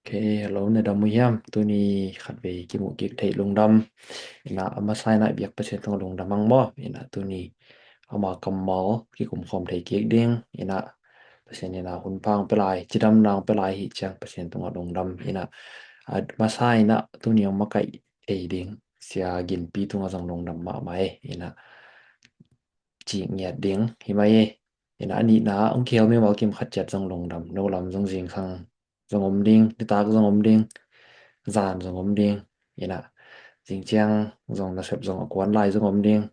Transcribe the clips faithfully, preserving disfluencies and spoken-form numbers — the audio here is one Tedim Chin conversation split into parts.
Ok, hello, na dam uh hiam? Tuni khatvei kimuh kik theih lungdam. Ina a masa ina biak Pasian tungah lungdam ang maw. Ina tuni ama kammal kikumkhawm thei kik ding. Ina Pasian ina hun pha ang pia lai, cidamna ang pia lai hi ciang Pasian tungah lungdam. Ina a masa ina tuni ang makaih thei ding Sia Ginpi tungah zong lungdam mahmah e. Ina cih ngiat ding hi mai e. Ina a nihna ong kihel mimal kim khat ciat zong lungdam. No lam zong zingsang zong om ding, nitak zong om ding, zan zong om ding. Ina zing ciang zong nasep zong a kuan lai zong om ding.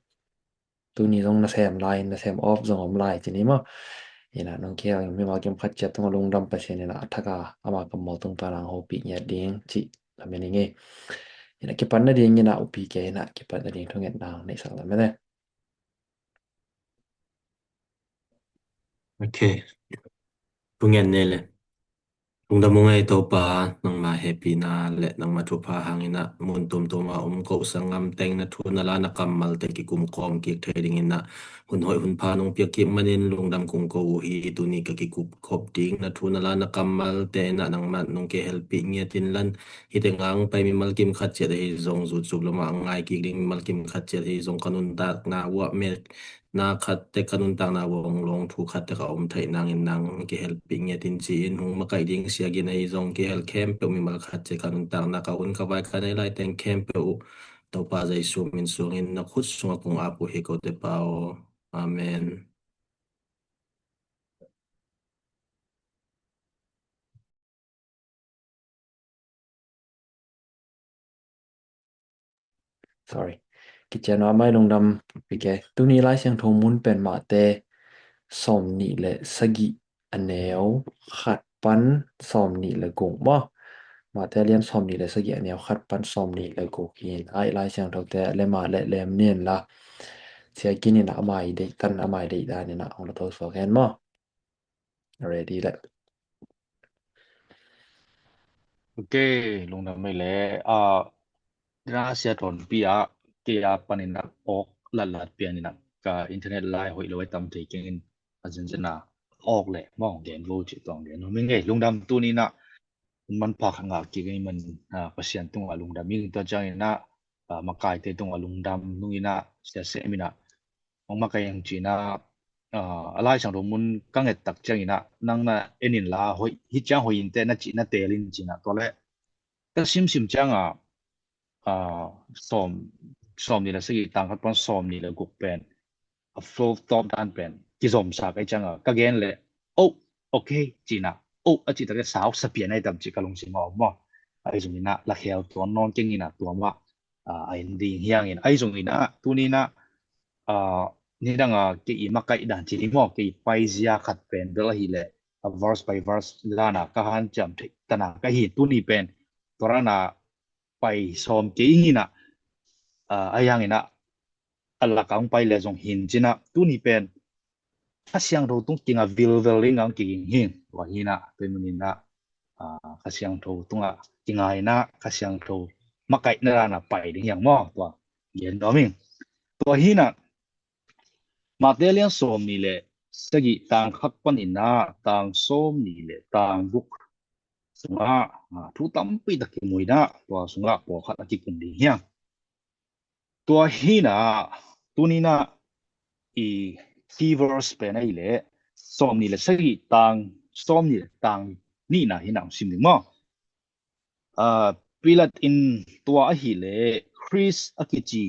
Tuni zong nasem lai, nasem off zong om lai ci ni maw. Ina nong kihel mimal kim khat ciat tungah lungdam Pasian ina a thak a ama kammal tung pan ang hopih ngiat ding cih lamen ing e. Ina kipan nading ina upi ke ina kipan nading thungetna ang neihsak lamen e. Ok. Thungen ne le. Lungdam ung ei Topa, nangma hehpihna le nangma thupha hangin ah mun tuamtuam ah om ko sanggam teng na thu na la na kammalte kikum kawm kik thei dingin ah hun hoih hun pha nong piak kik manin lungdam kong ko uh hi. Tuni ka kikup khop ding na thu na la na kammalte in ah nangma nong kihelpih ngiat inlan hite ngang pai mimal kim khat ciat ahi zong zutsuk lama ngai kik ding mimal kim khat ciat ahi zong ka nuntakna uah met na khat tek ka nuntakna uah hong lawng thu khat tek a om theih nangin nang kihelpih ngiat in ci-in hong makaih ding Sia Gin ahi zong kihel khempeuh mimal khat ciat ka nuntakna ka hun ka vai ka nei lai teng khempeuh uh Topa Jesu min suangin na khut sungah kong ap uh hi ko te pa aw. Amen. Sorry. Kician uh a mai lungdam pike. Tuni Lai Siangtho mun pen Mate sawm nih le sagih a neu khat pan sawm nih le guk maw. Mate lian sawm nih le sagih a neu khat pan sawm nih le guk hi in ai Lai Siangtho te le ma le lem nin la. Sia Gin in a mai deih tan a mai deih dan in a hong la tho suak hen maw. Ready le. Ok, lungdam mai le. Ah, dina sia tonpi ah kei a panin ah awk latlat pian in ah ka internet lai hoih lo ai tam thei keng in a zinzin ah awk le mawng gen vo cih tuang gen. Hong min ngei lungdam tuni in ah manpha khat ngah kik ei man, ah, Pasian tungah lungdam ing tua ciang in ah, ah, makaite tungah lungdam nung in ah sia sem in ah hong makaih ang ci in ah, ah, a Lai Siangtho mun ka nget tak ciang in ah nang na en in la hoih hi ciang hoih in te na cih na tel in ci in ah tua le ka simsim ciang ah, ah, sawm sawm nih le sagih tang khat pan sawm nih le guk pen a flow tawp dan pen kizomsa ka i ciang ah ka gen le oh ok ci in ah oh a cih tak le sau sa pian ai tam cih ka lungsim a om maw. Ahi zong in ah la khel tuan nawn keng in ah tua mah, ah, a en ding hi hang in ahi zong in ah tuni in ah, ah, nidang a kei i makaih dan ci ni maw kei i paizia khat pen bel ahi le a verse by verse dan a ka hanciam theih tan a ka hi tuni pen tua dan a pai sawm kei ing in ah, ah, ahi hang in ah a lak a hong pai le zong hin ci in ah tuni pen Kha Siangtho tung kinga vilvel ding ang kiging hi. Tua hi in ah tua i mun in ah, ah, Kha Siangtho tungah kinga in ah Kha Siangtho makaihna dan a pai ding hi ang maw tua gen nuam ing. Tua hi in ah Mate lian sawm nih le sagih tang khat pan in ah tang sawm nih le tang guk sungah, ah, thu tampi tak kimu in ah tua sungah pawlkhat a kikum ding hi ang. Tua hi in ah tuni in ah i key verse pen ahi le sawm nih le sagih tang sawm nih le tang nihna hi in ah hong sim ding maw. Ah, Pilat in tua ahi le Khrist a kici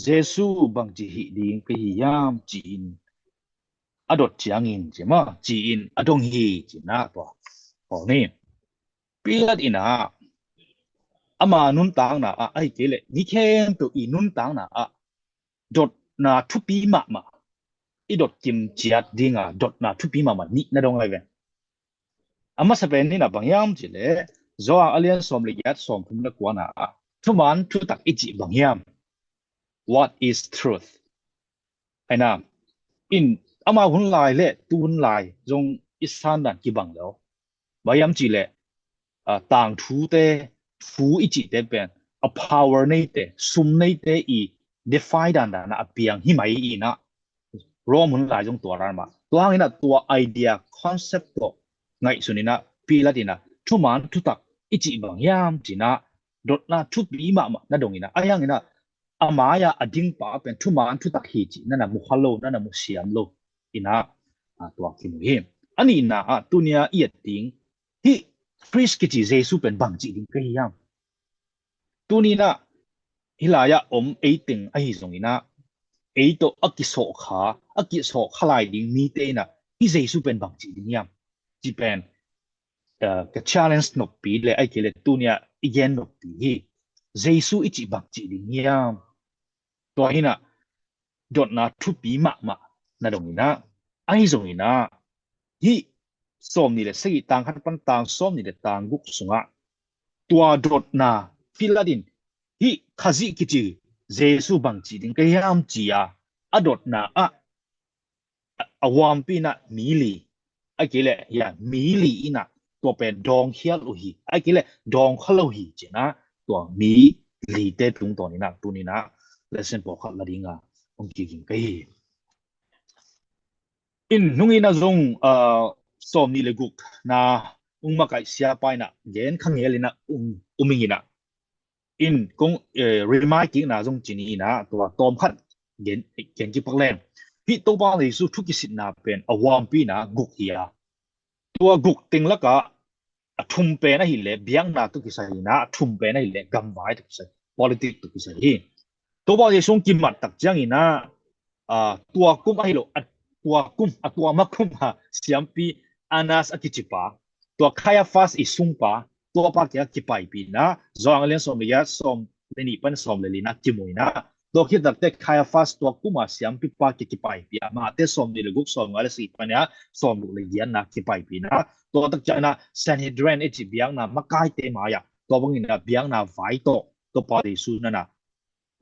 Jesu bangci hih ding ka hi hiam ci-in a dot ciangin ci maw ci-in a dong hi ci in ah tua. Aw ni. Pilat in ah ama nuntakna ah ahi kei le mi khempeuh i nuntakna ah dotna thupi mahmah i dot kim ciat ding a dotna thupi mahmah nih na dong ai ve. A masa pen in ah bang hiam ci le Johan a lian sawm le giat sawm thum le kuana ah thuman thutak i cih bang hiam? What is truth? Aina in ama hun lai le tu hun lai zong i san dan kibang lo. Bang hiam ci le, ah, tangthute thu i cihte pen a power neite sum neite i defy dandan a piang hi mai in ah Rome hun lai zong tua ran mah tua hang in ah tua idea concept tawh ngaihsun in ah Pilat in ah thuman thutak i cih bang hiam ci-in ah, dotna thupi mahmah na dong in ah, ahi hangin ah a mai-ah a dingpa pen thuman thutak hi cih na na mu kha lo, na na mu siam lo in ah, a, tua kimu hi. A nihna ah tuni-a i et ding, hih Khrist kici Jesu pen bang cih ding ka hi hiam? Tuni-in ah hih lai-ah om ei teng ahi zongin ah, ei tawh a kisawh kha, a kisawh kha lai ding mite in ah hih Jesu pen bang cih ding hiam? Ci pen, eh, ka challenge noppi le, ahih kei leh tuni-a i gen noppi hi. Jesu i cih bang cih ding hiam? Tua hi-in ah dotna thupi mahmah na dong in ah, ahi zongin ah hih sawmnih le sagih, tang khat pan tang sawmnih le tang guk sungah tua dotna, Pilat in hih Khazih kici Jesu bang cih ding ka hiam ci-a a dotna ah a huampi in ah mi li, ahih kei leh, ya, mi li in ah tua pen dawngkhial uh hi, ahih kei leh dawng kha lo hi ci-in ah, tua mi lite tungtawn in ah tuni-in ah lesson pawlkhat la ding a hong kiging ka hi. In nung in ah zong, ah, sawmnih le gukna hong makaih siapa in ah gen kha ngel in ah um, um ing in ah, in kong, eh, remind kikna zong ci ni in ah, tua tawm khat gen, gen kipak leng. Hih Topa Jesu thu kisitna pen a huampi in ah guk hi a, tua guk teng lakah a thum pen ahih leh biakna tawh kisai in ah, a thum pen ahih leh gamvai tawh kisai, politics tawh kisai hi. Topa Jesu hong kimat tak ciangin ah, ah, tua kum ahi lo, a tua kum, a tua ma kum a siampi Annas a kici pa, tua Caiaphas i sungpa, tua pa kiang a kipaipih in ah, Johan a lian sawm le giat, sawm le nih pan sawm le li-na kimu in ah, tua khit takteh Caiaphas tua kum a siampi pa kiang kipaipih a, Mate sawmnih le guk, sawmnga le sagih pan a sawmguk le giatna kipaipih in ah, tua tak ciangin ah Sanhedrin i cih biakna makaite mai-ah, tua bangin ah biakna vai tawh Topa Jesu na na,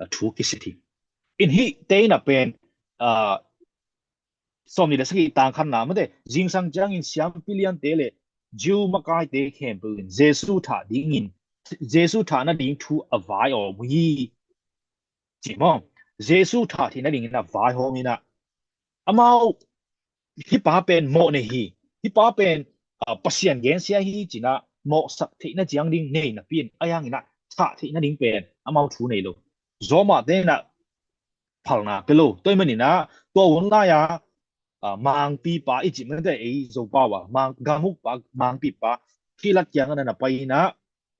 a, thu kisit hi. In hihte in ah pen, a, sawmnih le sagih tang khatna, mate, zingsang ciangin siampi liante le Jew makaite khempeuh in Jesu thah dingin, Jesu thah nading thu a vai om uh hi, ci maw? Jesu thah theih nadingin a vaihawm in ah, amau hih pa pen mawh nei hi, hih pa pen, a, Pasian gensia hi ci-in ah mawhsak theihna ciang ding nei napi-in, ahi hangin ah thah theih nading pen amau thu nei lo. Romate in ah phalna pia lo. Tua ahih manin ah tua hun lai-a, a, mangpipa i cih mate, ei Zopau a mang, gamukpa, mangpipa Pilat kiangah na na pai in ah,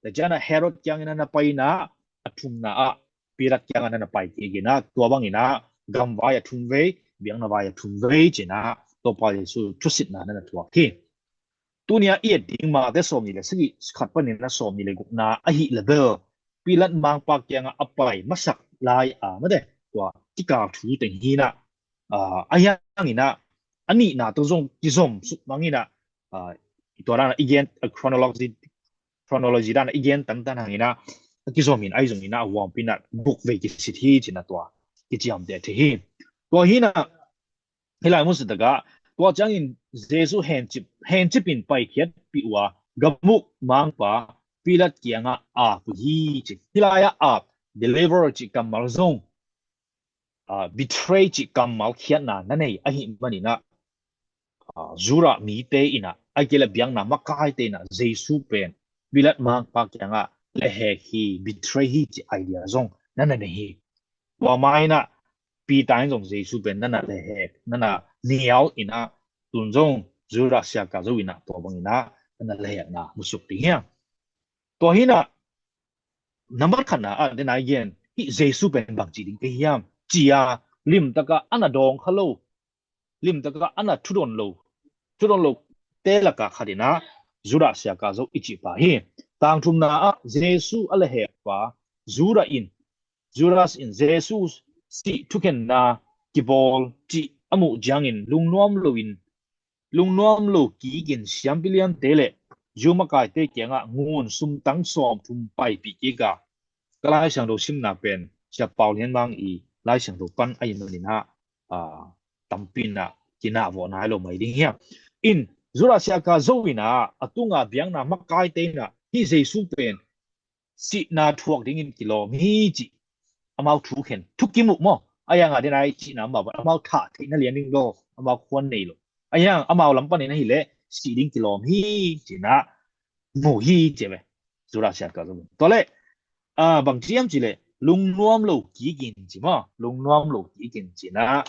tua ciangin ah Herod kiangah na na pai in ah, a thumna ah Pilat kiangah na na pai kik in ah, tua bangin ah gamvai a thum vei, biakna vai a thum vei ci-in ah Topa Jesu thusitna na na thuak hi. Tuni-a i et ding Mate sawmnih le sagih khat panin ah sawmnih le gukna ahih leh bel Pilat mangpa kiangah a pai masak lai-a, mate, tua kikal thu teng hi in ah, a, ahi hangin ah a nihna tawh zong kizom suk mang in ah, a, tua dan a i gen, a, chronology, chronology dan a i gen tantan hangin ah a kizom in, ahi zongin ah a huampi in ah guk vei kisit hi ci-in ah tua kiciamteh thei hi. Tua hi in ah hih lai mun sung takah, tua ciangin Jesu hencip, hencip in paikhiatpih uh a, gamuk mangpa Pilat kiangah ap uh hi ci. Hih lai-ah ap, deliver cih kammal zong, a, betray cih kammal khiatna na nei ahih manin ah, a, Judah mite in ah, ahih kei leh biakna makaite in ah Jesu pen Pilat mangpa kiangah lehhek hi, betray hi cih idea zong na na nei hi. Tua ma in ah Peter in zong Jesu pen na na lehhek, na na nial in ah, tun zong Judas Iskariot in ah tua bangin ah na na lehhekna mu suk ding hi hang. Tua hi in ah, nambat khatna ah, den a i gen, hih Jesu pen bang cih ding ka hiam ci-a limtak ah a na dawng kha lo, limtak ah a na thudon lo, thudon lote lakah khat in ah Judas Iskariot i cih pa hi. Tang thumna ah Jesu a lehhekpa Judas in, Judas in Jesu sih thukhenna kibawl cih a muh ciangin lungnuam loin, lungnuam lo kikin siampi liante le Jew makaite kiangah ngun sum tang sawmthum paipih kik a, ka Lai Siangtho simna pen Sia Pau Lian Mang i Lai Siangtho pan ahih manin ah, a, tampi in ah kinah vawh nai lo mai ding hi hang. In Judas Iskariot in ah a tunga biakna makaite in ah hih Jesu pen sihna thuak dingin kilawm hi cih amau thu khen, thu kimuh maw? Ahi hang a, den a i cihna mah bang, amau thah theihna lian ding lo, amau khuan nei lo. Ahi hang amau lam panin ahih leh sih ding kilawm hi ci-in ah mu hi ci ve. Judas Iskariot in. Tua leh, ah, bang ci hiam cih leh, lungnuam lo kikin ci maw, lungnuam lo kikin ci-in ah,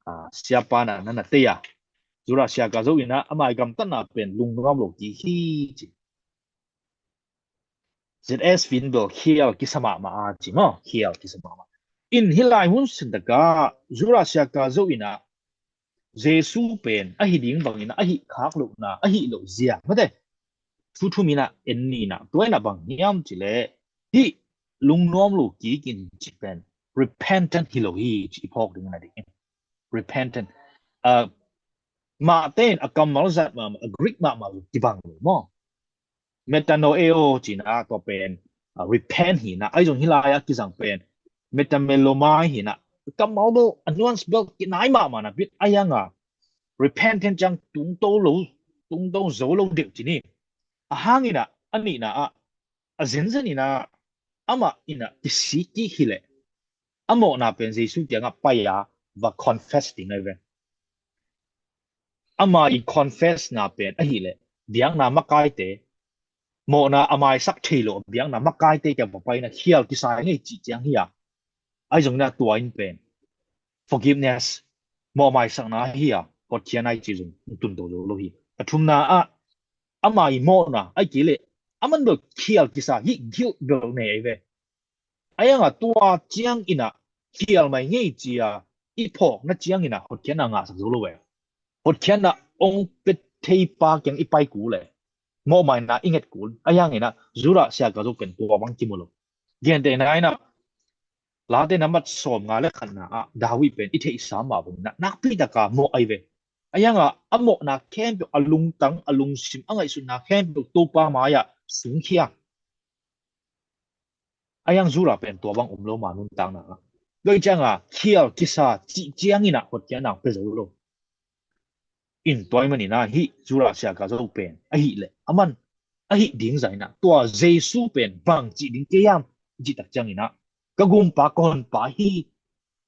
ah, siapa in ah na na tei a. Judas Iskariot in ah ama i gamtatna pen lungnuam lo kik hi ci. Z S Finn bel khial kisa mahmah a ci maw, khial kisa mahmah. In hih lai hun sintak ah Judas Iskariot in ah Jesu pen ahi ding bangin ah a hih khak lohna, a hih loh zia, mate, thu thum in ah en ni in ah, tua in ah bang hiam cih leh, hih lungnuam lo kikin ci pen repentant hi lo hi ci phawk ding in ah ding. Repentant. Ah, Mate in a kammal zat mahmah, a Greek mahmah lo kibang lo maw. Metanoeo ci-in ah tua pen, ah, repent hi in ah, ahi zong hih lai ah kizang pen metamenomai hi in ah, kammal bel a nuance bel kinai mahmah napi, ahi hang ah repentance ciang tungto lo, tungto zo lo deuh ci ni. A hang in ah, a nihna ah, a zenzen in ah, amah in ah kisik kik hi leh, a mawhna pen Jesu kiangah pai a va confess ding ahi ve. Ama i confess na pen ahih leh, biakna makaite, mawhna a maisak thei lo biakna makaite kiang va pai in ah khial kisa ngei cih ciang hi a. Ahi zongin ah tua in pen forgiveness, mawh maisakna hi a, hotkhiatna hi cih zong hong tungto zo lo hi. A thumna ah, ama i mawhna, ahih kei leh, aman bel khial kisa hi, guilt bel nei ahi ve. Ahi hang ah tua ciangin ah khial mai ngei ci a i phawkna ciangin ah hotkhiatna ngahsak zo lo ve. Hotkhiatna hong pia theipa kiang i pai kul leh, mawhmaina i nget kul. Ahi hangin ah Judas Iskariot pen tua bang kimu lo. Gentehna in ah, Late na mat sawmnga le khatna ah David pen i theihsa mah bangin ah nakpi taka mawh ahi ve. Ahi hang ah a mawhna khempeuh, a lungtang, a lungsim, a ngaihsutna khempeuh Topa mai-ah sungkhia. Ahi hang Judas pen tua bang om lo mah nuntakna ah. Tua ciang ah khial kisa cih ciangin ah hotkhiatna pia zo lo. In tua ahih manin ah hih Judas Iskariot pen ahih leh, aman ahih ding zah in ah tua Jesu pen bang ci ding kei hiam cih tak ciangin ah, ka gumpa, ka honpa hi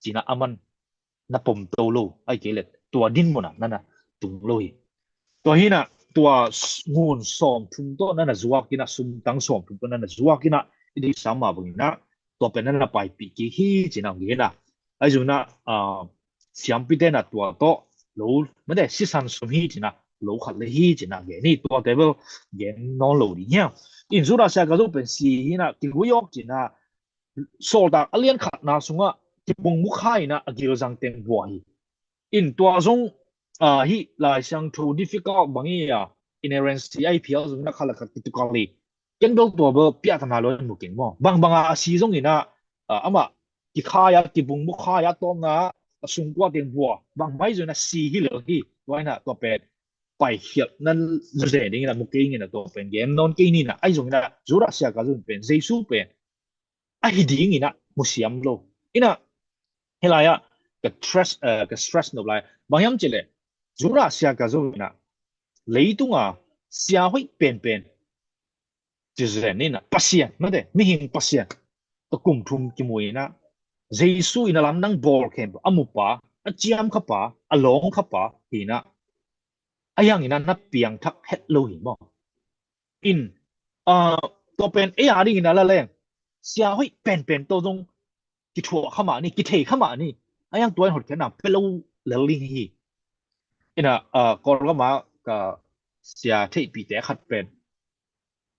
ci-in ah aman na pomto lo, ahih kei leh tua dinmun ah na na tung lo hi. Tua hi in ah tua s-, ngun sawmthum tawh na na zuak in ah, sumtang sawmthum tawh na na zuak in ah, i theihsa mah bangin ah tua pen na na paipih kik hi ci-in ah hong gen a. Ahi zongin ah, ah, siampite in ah tua tawh lo, mate, sisan sum hi ci-in ah, lo khat le hi ci-in ah gen hi, tuate bel gen nawn lo ding hi a. In Judas Iskariot pen si hi in ah, kiguih awk ci-in ah, Sawltak a lian khatna sungah kibung mukha in ah a gilzang teng bua hi. In tua zong, ah, hih Lai Siangtho difficult bang hi a, inerrancy ahi phial zong in ah khat le khat kitukal hi. Ken bel tua bel piahtana lo in mu keng maw. Bangbang a a si zongin ah, ah, amah kikhai a, kibung mukha a, tawpna a sungkua teng bua, bangmah hi zongin ah si hi lel hi. Tua in ah tua pen paikhiatna zuzen dingin ah mu keng in ah, tua pen gen nawn kei ni in ah. Ahi zongin ah Judas Iskariot pen Jesu pen ahi dingin ah mu siam lo. In ah hih lai ah ka stress, eh, ka stress nop lai bang hiam cih leh, Judas Iskariot in ah leitung a sia hoih penpen, ci zen in ah, Pasian, mate, mihing Pasian tawh kum thum kimu in ah, Jesu in a lamdang bawl khempeuh a mupa, a ciamkhapa, a lawngkhapa hi in ah, ahi hangin ah na piangthak het lo hi maw. In, ah, tua pen ei a dingin ah la leng, sia hoih penpen tawh zong kithuah kha mah ni, kithei kha mah ni. Ahi hang tua in hotkhiatna pia lo lel ding hi. In ah, ah, Kawlgam ah ka sia theihpihte khat pen,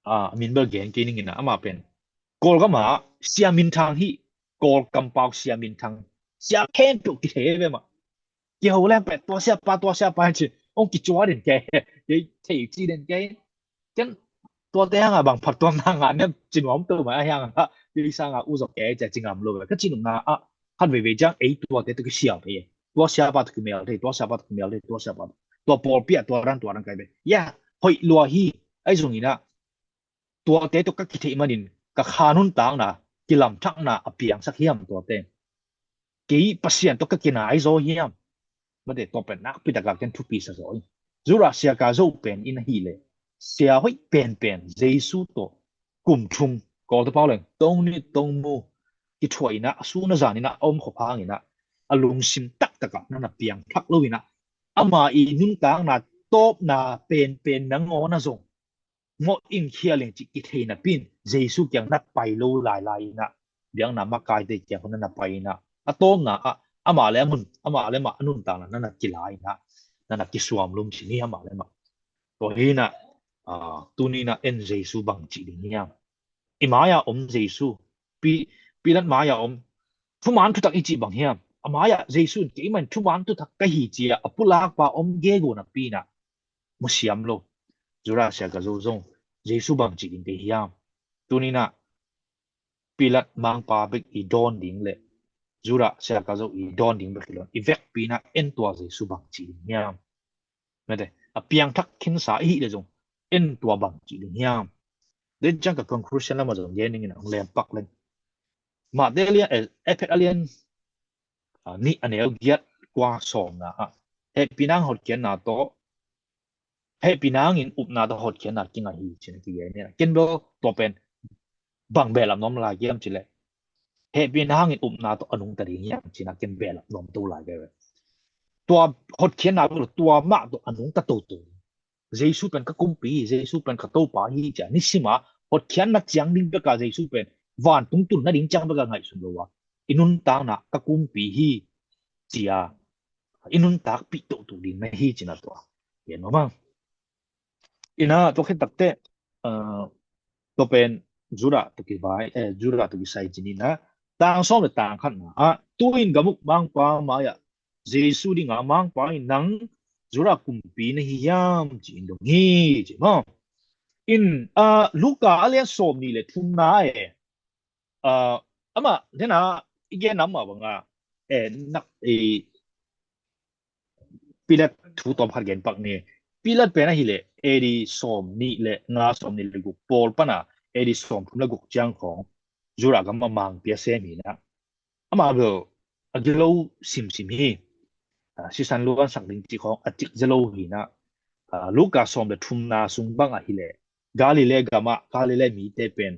ah, a min bel gen kei ning in ah, amah pen Kawlgam ah sia minthang hi, Kawl kampauk sia minthang. Sia khempeuh kithei ve mah. Kiho leng pen tua siapa, tua siapa hi ci, hong kicuah den kei, kei thei ci den kei. Ken tuate hang a bang phattuamna ngah nem ci nuam to mah, ahi hang a kei sang a u zawk kei ci a ci ngam lo ve. Ka cih nopna ah khat veivei ciang ei tuate tawh kisial thei. Tua siapa tawh kimel thei, tua siapa tawh kimel thei, tua siapa tawh, tua pawlpi ah tua dan, tua dan kai ve. Ya, hoih lua hi, ahi zongin ah tuate tawh ka kitheih manin ka kha nuntakna, kilamthakna a piangsak hiam tuate? Kei Pasian tawh ka kinai zaw hiam? Mate, tua pen nakpi taka ken thupi sa zaw hi. Judas Iskariot pen in ahih leh, sia hoih penpen Jesu tawh kum thum, Kawlte pau leng, tong nit tong mu, kithuah in ah, a sun a zan in ah a om khop hangin ah, a lungsim taktak ah na na piangthak lo in ah, ama i nuntakna tawpna penpen nangawn ah zong mawh in khial in cih kithei napi in Jesu kiang na pai lo lailai in ah, biakna makaite kiang khawng na na pai in ah, a tawpna ah amah le a mun, amah le amah a nuntakna na na kila in ah, na na kisuamlum cih hi amah le amah. Tua hi in ah, ah, tuni in ah en Jesu bang ci ding hiam? I mai-ah om Jesu, Pi-, Pilat mai-ah om, thuman thutak i cih bang hiam? A mai-ah Jesu in keimah in thuman thutak ka hi ci-a a pulakpa om gegu napi in ah mu siam lo. Judah sia ka zo zong Jesu bang ci ding kei hiam? Tuni in ah Pilat mangpa bek i dawn ding le Judah sia ka zo i dawn ding bek hi lo in, i vekpi in ah en tua Jesu bang ci ding hiam? Mete, a piangthak khinsa i hih le zong en tua bang ci ding hiam? Den ciang ka conclusion lamah zong gen ning in ah hong lem pak leng. Matthai a lian, eh, Efesa a lian, ah, nih a neu giat, kua, sawmna ah, hehpihna hangin hotkhiatna tawh, hehpihna hangin upna tawh hotkhiatna kingah hi ci-in a kigen hi in ah, ken bel tua pen bang behlap nuam lai hiam cih leh, hehpihna hangin upna tawh a nungta ding hiam ci-in a ken behlap nuam to lai ve. Tua hotkhiatna bek lo, tua mah tawh a nungta toto. Jesu pen ka kumpi hi, Jesu pen ka Topa hi ci-a nisim a hotkhiatna ciang ding bek a, Jesu pen vantung tun nading ciang bek a ngaihsun lo a, i nuntakna ka kumpi hi ci-a i nuntakpih toto ding na hi ci-in a tua gen mah. In ah tua khit takteh, ah, tua pen Judah tawh kivai, eh, Judah tawh kisai ci-in ah, tang sawm le tang khatna ah, tu-in gam uk mangpa mai-ah Jesu ding a, mangpa in, nang Judah kumpi na hi hiam ci-in dong hi ci maw. In, ah, Luka a lian sawmnih le thumna eh, ah, amah, den a, i gen nam mah bang a, eh, nak, eh, Pilat thu tawm khat gen pak ni. Pilat pen ahih leh A D sawmnih le nga, sawmnih le guk pawl pan a, A D sawmthum le guk ciang khawng Judah gam ah mangpi a sem hi in ah, amah bel a gilo simsim hi. Ah, sisan luansak ding cih khawng a cik zia lo hi in ah, ah, Luka sawm le thumna sung bang ahih leh Galilee gam ah Galilee mite pen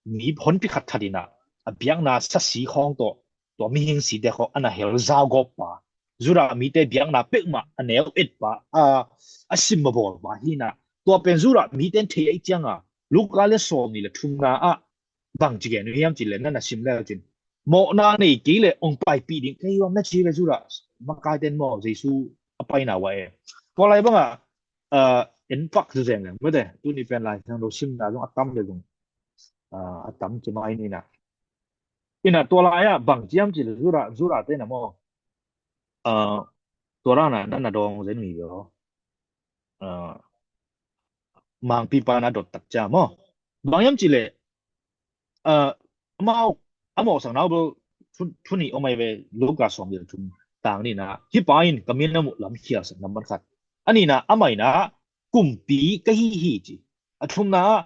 mi honpi khat that in ah, a biakna sasi khawng tawh, tua mihing site khawng a na hel zaugawp pa, Judah mite biakna peuhmah a neu et pa, a, a sim a bawl pa hi in ah, tua pen Judah mite in thei ahih ciang a, Luka lian sawmnih le thumna ah bang ci gen uh hiam cih leh, na na sim le cin, mawhna nei kei leh hong paipih ding kei hiam na ci ve Judah makaite in maw, Jesu a paina uah e. Tua lai bang a, ah, en pak zuzeng leng mete, tuni pen Lai Siangtho simna zong a tam le zong, ah, a tam ci mai ni in ah. In ah tua lai ah bang ci hiam cih leh Judah, Judah te in ah maw, ah, tua dan a na na dawng zen mi lo. Ah, mangpipa in a dot tak ciang maw, bang hiam cih leh, ah, amau, a mawhsakna uh bel thu, thu nih om ahi ve, Luka sawmnih le thum, tang nihna, hih pa in ka min a muh lam khialsak, number khat. A nihna, amah in ah kumpi ka hi hi ci. A thumna ah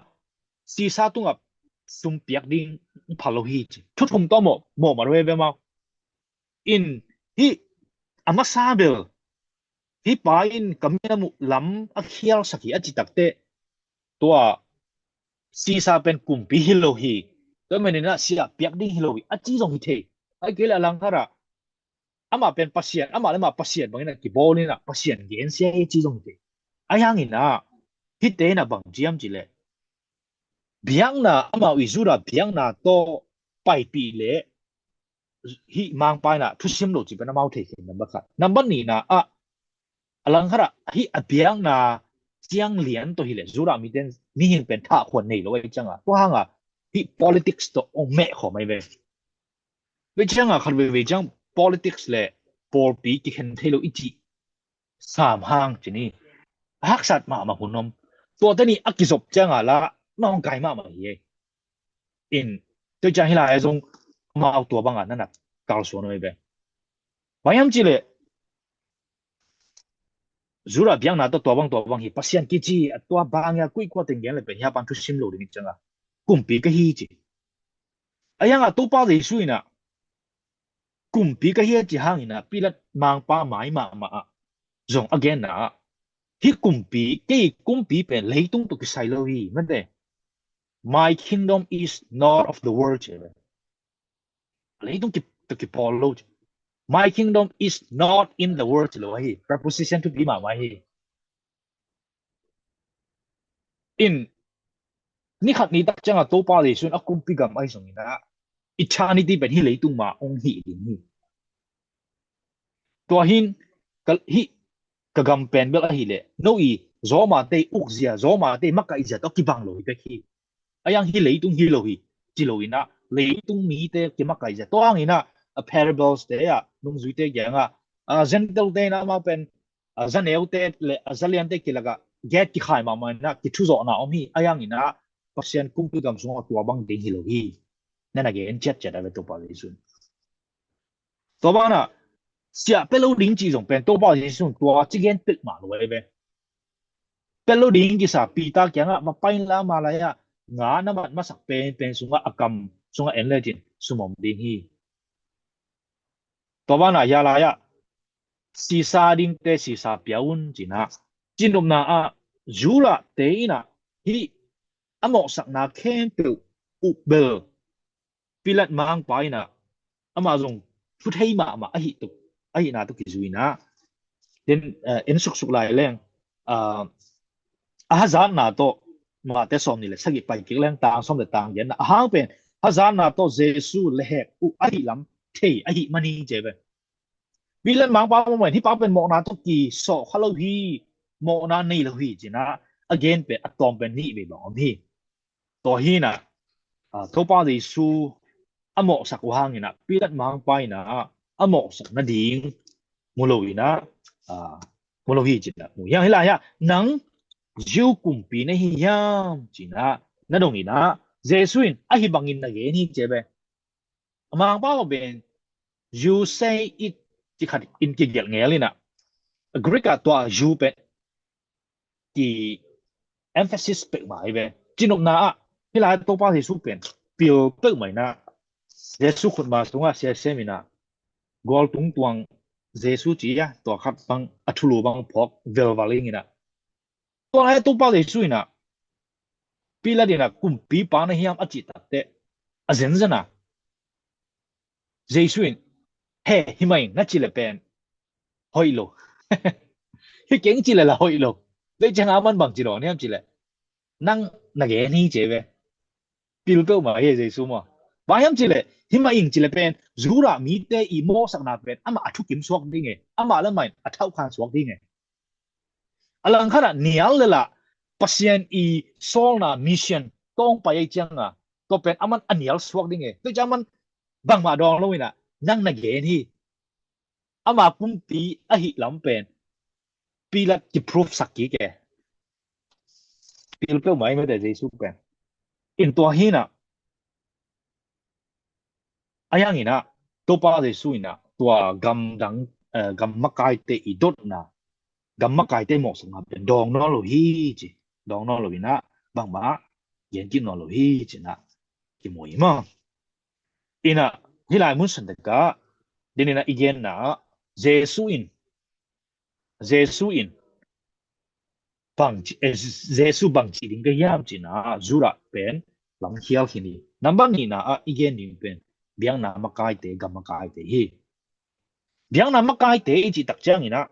Sisa tungah sum piak ding phal lo hi ci. Thu thum tawh mawh, mawh mat veve maw. In hih a masa bel, hih pa in ka min a muh lam a khialsak hi a ci takteh, tua Sisa pen kumpi hi lo hi, tua manin ah sia piak ding hi lo hi a ci zong hi thei. Ahih kei leh a langkhat ah amah pen Pasian, amah le amah Pasian bangin a kibawl in ah Pasian gensia hi ci zong hi thei. Ahi hangin ah hihte in ah bang ci hiam cih leh, biakna, amau i Judah biakna tawh paipih leh hih mangpa in ah thusim lo cih pen amau thei khin, number khat. Number nihna ah, a langkhat ah hih a biakna ciang lian tawh hi leh Judah mite in, mihing pen thahkhuan nei lo ahih ciang a, tua hang a hih politics tawh hong meh khawm ahi ve. Ve ciang a khat veivei ciang politics le pawlpi kikhen thei lo i cih sam hang ci ni. A haksat mahmah hun om. Tuate nih a kizop ciang a la na hong kai mahmah hi ei. In, tua ciang hih lai ah zong amau tua bang a na na kalsuan uh ahi ve. Bang hiam cih leh, Judah biakna tawh tua bang, tua bang hi, Pasian kici, a tua bang a kuih kua teng gen leh pen hih a pan thusim lo ding ciang a, kumpi ka hi ci. Ahi hang a Topa Jesu in ah kumpi ka hi a ci hangin ah Pilat mangpa mai mahmah ah zong a genna ah, hih kumpi, kei kumpi pen leitung tawh kisai lo hi, mate. My kingdom is not of the world, ci ve. Leitung ki, tawh kipawl lo ci. My kingdom is not in the world, ci lo ahi. Preposition thupi mahmah hi. In, Ni khat ni tak ciangah Topa Jesu in a kumpi gam ahi zongin ah, eternity pen hih leitung mah hong hih ding hi. Tua hin ka, hih ka gam pen bel ahih leh no i Roma te ukzia, Roma te makaihzia tawh kibang lo hi bek hi. A yang hih leitung hi lo hi, ci lo in ah, leitung mite kimakaihzia. Tua hangin ah, a parables te ah, nungzuite kiangah, a Gentile te in ah amau pen, a zaneute le a zaliante kilakah gate kikhai mahmah in ah, kithuzawhna om hi. A yang in ah, Pasian kumpi gam sungah tua bang ding hi lo hi. Na na gen ciatciat a ve Topa Jesu in. Tua banah, siah pia lo ding cih zong pen Topa Jesu in tua ci gen pek mah lo ahi ve. Pia lo ding kisa Peter kiangah va pai inla, ama lai-ah nga na mat masak penpen sungah a kam sungah en lecin sum om ding hi. Tua banah hia lai-ah, Sisa dingte sisa pia un, ci-in ah, cinopna ah Judah te in ah hih a mawhsakna khempeuh uh bel Pilat mangpa in ah amah zong thuthei mahmah ahih tuk, ahihna tawh kizui in ah, den, eh, en suksuk lai leng, ah, a hazatna tawh, Mate sawmnih le sagih pai kik leng, tang sawm le tang giatna, a hang pen hazatna tawh Jesu lehhek uh ahih lam thei ahih manin ci ve. Pilat mangpa mawh pen, hih pa pen mawhna tawh kisawh kha lo hi, mawhna nei lo hi, ci-in ah a gen pen a tawm pen nih vei bang om hi. Tua hi in ah, ah, Topa Jesu a mawhsak uh hangin ah Pilat mangpa in ah a mawhsak nading mu lo in ah, ah, mu lo hi, ci-in ah mu hi hang. Hih lai-ah, "Nang Jew kumpi na hi hiam?" ci-in ah na dong in ah, Jesu in, "Ahi bangin na gen hi," ci ve. A mangpa mah pen, "You say it," ci khat in kigelh ngel in ah, Greek ah tua "you" pen ki emphasis peuhmah hi ve. Cinopna ah, hih lai Topa Jesu pen pil peuhmah in ah, Jesu khutma sungah sia sem in ah, gual tungtuang Jesu ci a, tua khat bang a thulu bang phawk velval in ah, tua lai Topa Jesu in ah, Pilat in ah, "Kumpipa na hiam?" a cih takteh, a zenzen ah Jesu in, "He, hi mah ing," na cih leh pen hoih lo. "Hi keng," cih leh lah hoih lo. Tua ciangah aman bang ci dawn hiam cih leh, "Nang na gen hi," ci ve. Pil peuhmah hi Jesu maw. Bang hiam cih leh, "Hi mah ing," cih leh pen Judah mite i mawhsakna pen amah a thukim suak ding e, amah le amah in a thauhkhan suak ding e. A langkhat ah nial le lah Pasian i sawlna mission tawng pai ahih ciangah, tua pen aman a nial suak ding e. Tua ciang aman bangmah dawng lo in ah, "Nang na gen hi." Ama kumpi ahih lam pen Pilat kiproof sak kik e. Pil peuhmah hi mate Jesu pen. In tua hi in ah, a yang in ah, Topa Jesu in ah tua gamdang, eh, gam makaite i dotna, gam makaite mawhsakna pen dawng nawn lo hi ci, dawng nawn lo in ah, bangmah gen kik nawn lo hi ci-in ah kimu hi maw. In ah, hih lai mun san tekah, den in ah i genna ah, Jesu in, Jesu in bang ci, eh, Jesu bang ci ding ka hiam ci-in ah Judah pen lam khial khin hi. Nambat nihna ah i gen ding pen biakna makaite, gam makaite hi. Biakna makaite i cih tak ciangin ah,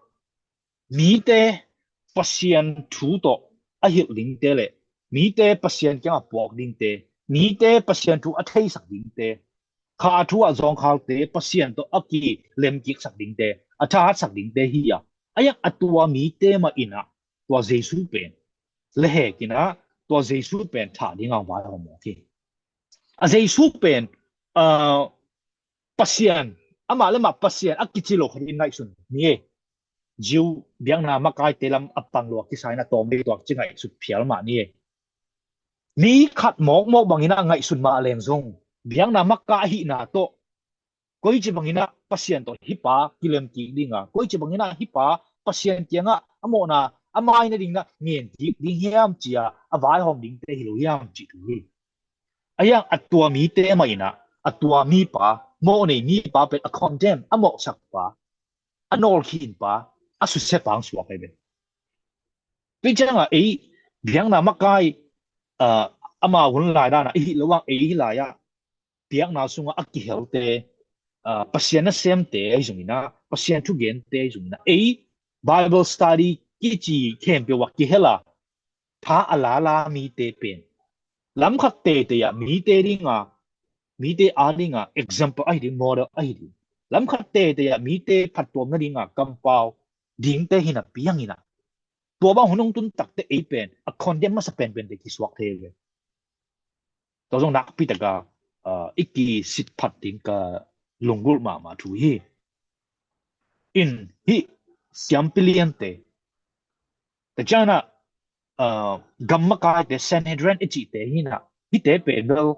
mite Pasian thu tawh a hilh dingte le mite Pasian kiangah puak dingte, mite Pasian thu a theisak dingte, kha thu ah zawngkhalte, Pasian tawh a kilemkiksak dingte, a thahatsak dingte hi a, a yang a tua mite mah in ah tua Jesu pen lehhek in ah, tua Jesu pen thah ding a vaihawm mawk hi. A Jesu pen, ah, Pasian, amah le amah Pasian a kici lo khat in ngaihsun ni e. Jew biakna makaite lam a pang lo a kisa in a tawm vei tuak ci ngaihsut phial mah ni e. Mi khat mawkmawk bangin a ngaihsun mah leng zong, biakna makai ahihna tawh koici bangin ah Pasian tawh hih pa kilemkik ding a, koici bangin ah hih pa Pasian kiangah a mawhna a mai nading in a ngen kik ding hiam ci-a a vaihawm dingte hi lo hiam cih thu hi. A yang a tua mite mah in ah, a tua mipa, mawh nei mipa pen a condemn, a mawhsak pa, a nawlkhin pa, a susia pa hong suak ahi ve. Tua ciangah ei biakna makai, ah, ama hun lai dan ah i hih loh hang ei hih lai ah biakna sungah a kihelte, ah, Pasian nasemte ahi zongin ah, Pasian thugente ahi zongin ah, ei Bible study kici khempeuh ah kihel a, tha a lala mite pen lamkhat teitei ah mite dinga, mite a dinga example ahi ding, model ahi ding. Lamkhat teitei ah mite phattuamna dinga kampau dingte hi napi hangin ah, tua bang hun hong tun takte ei pen a condemn masa penpente kisuak thei ve. Tua zong nakpi taka, ah, i kisit phat ding ka lunggulh mahmah thu hi. In hih siampi liante, tua ciangin ah, ah, gam makaite, Sanhedrin i cihte hi in ah, hihte pen bel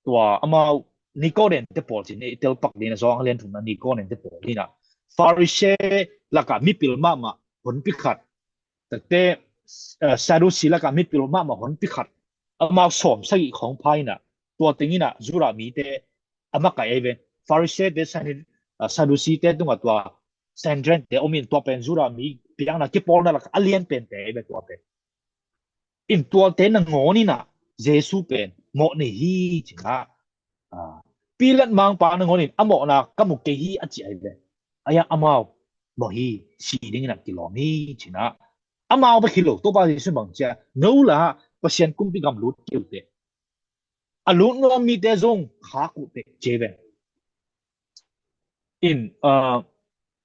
tua amau Nicodemus te pawl ci-in i telpak ding a, Johan a lian thumna Nicodemus te pawl hi in ah, Pharisee lakah mipil mahmah honpi khat, tate, eh, Sadducee lakah mipil mahmah honpi khat, amau sawm sagih khawng pha in ah, tua teng in ah Judah mite a makaih ahi ve. Pharisee te, Sanhe-, eh, Sadducee te tungah tua Sanhedrin te om in, tua pen Judah mi biakna kipawlna lakah a lian pente ahi ve tua pen. In tuate nangawn in ah Jesu pen mawh nei hi ci-in ah, ah, Pilat mangpa nangawn in a mawhna ka mu kei hi a ci ahi ve. Ahi a, amau mawh hi, si dingin ah kilawm hi ci-in ah. Amau bek hi lo, Topa Jesu bang ci a, no la Pasian kumpi gam lut kei uh teh, a lut nuam mite zong khak uh teh ci ahi ve. In, ah,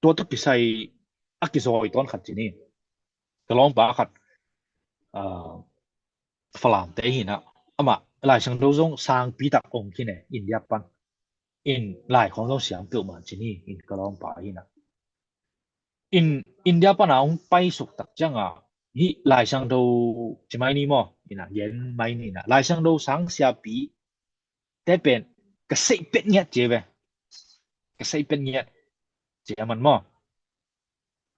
tua tawh kisai a kizawi tawn khat ci ni. Ka lawmpa khat, ah, Falamte hi in ah, amah Lai Siangtho zong sangpi tak ong khin e, India pan. In Lai khawng zong siam peuhmah ci ni, in ka lawmpa hi in ah. In India pana hong paisuk tak cianga, hih Lai Siangtho ci mai ni maw, in ah, gen mai ni in ah, Lai Siangtho sang siapi te pen ka seih pet ngiat ci ve. Ka seih pet ngiat ci a man maw.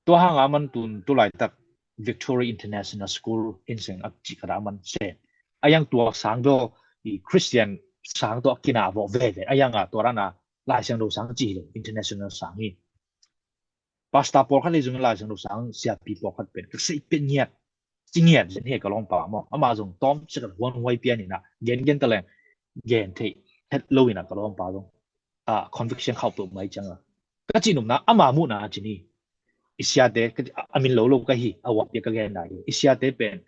Tua hanga man tun tulaitak Victory International School in seng a cih khat a man se. A yang tua sang tawh, i Christian sang tawh a kinah vawh veve. A yanga tua dana Lai Siangtho sang ci hi lo, international sang hi. Pastor pawlkhat le zong Lai Siangtho sang siapi pawlkhat pen ka seih pet ngiat, ci ngiat zen hi ka lawmpa maw. Amah zong tawm siakat huanhuai pian in ah, gen gen taleng gen theih het lo in ah ka lawmpa zong, ah, conviction khauh peuh mai cianga. Ka cihnopna, ama muhna a ci ni. I siate, ka, a min lo lo ka hi, a uap pia ka genna hi. I siate pen,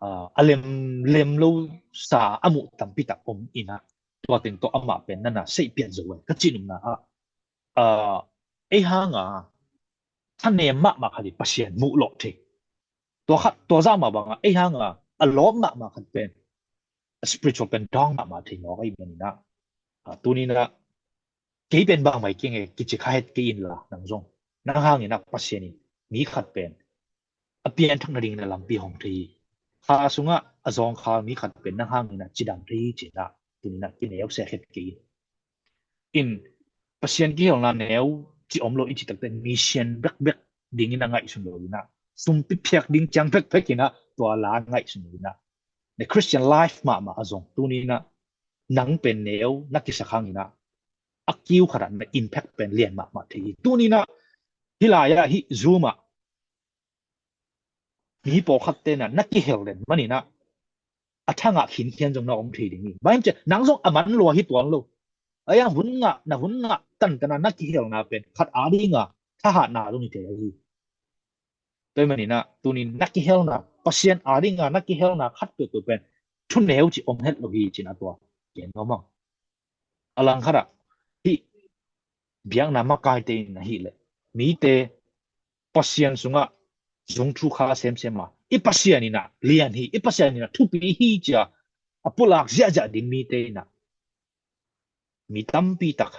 ah, a lem, lem lo sa a muh tampi tak om in ah, tua teng tawh amah pen nana seih piat zo e. Ka cihnopna ah, ah, ei hanga thanem mahmah khat i Pasian muh lawh thei. Tua khat, tua zah mah banga ei hanga a lawp mahmah khat pen, a spiritual pen dawng mahmah thei mawk ahi manin ah, ah, tuni in ah kei pen bangmah keng e kici kha het kei inla, nang zong, nang hangin ah Pasian in mi khat pen a pianthak nadingin a lampi hong thei hi. Kha sungah a zawngkhal mi khat pen nang hangin ah cidam thei hi ci-in ah, tuni in ah kineu sek het kei in. In Pasian kihelna neu ci om lo i ci takte, mission bekbek dingin a ngaihsun lo in ah, sumpi phiak ding ciang bekbek in ah tua la ngaihsun lo in ah, the Christian life mahmah a zong tuni in ah nang pen neu na kisak hangin ah, a kiu khatah na impact pen lian mahmah thei hi. Tuni in ah hih lai-ah, hih Zoom ah mi pawlkhatte na, na kihel den manin ah, a thangah khinkhian zong na om thei ding hi. Bang hiam cih leh nang zong a man lua hi tuan lo. Ahi hang hun ngah, na hun ngah tantana na kihelna pen khat adinga thahatna zong hi thei ahi. Tua ahih manin ah, tunin na kihelna, Pasian adinga na kihelna khat peuhpeuh pen thuneu cih om het lo hi ci-in ah tua gen nuam ing. A langkhatah hih biakna makaite in ahih leh, mite Pasian sungah zung thu kha semsem a, i Pasian in ah lian hi, i Pasian in ah thupi hi ci-a a pulak ziahziah ding mite in ah, mi tampi tak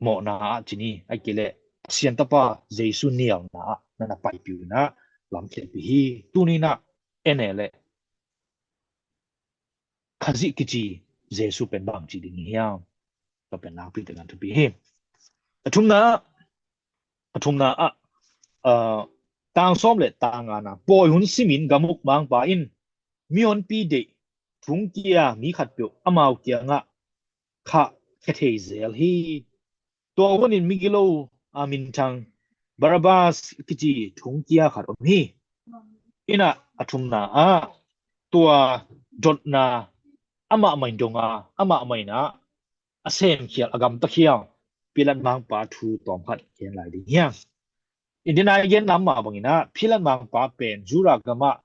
mawhna ah ci ni, ahih kei leh Pasian Tapa Jesu nialna ah na na paipih uh in ah lamkhialpi hi. Tuni in ah en e leh Khazih kici Jesu pen bang ci ding hiam? Tua pen nakpi takin thupi hi. A thumna, a thumna ah, ah, tang sawm le tang ngana, pawi hun simin gam uk mangpa in mihonpi deih thungkia mi khatpeuh amau kiangah khahkhia thei zel hi. Tua hunin migilo a minthang Barabbas kici thungkia khat om hi. In ah a thumna ah tua dotna amah mah in dong a, amah mah in ah a semkhial, a gamtakhial Pilat mangpa thu tawmkhat gen lai ding hi hang. India nai gen nam mah bangin ah Pilat mangpa pen Judah gamah,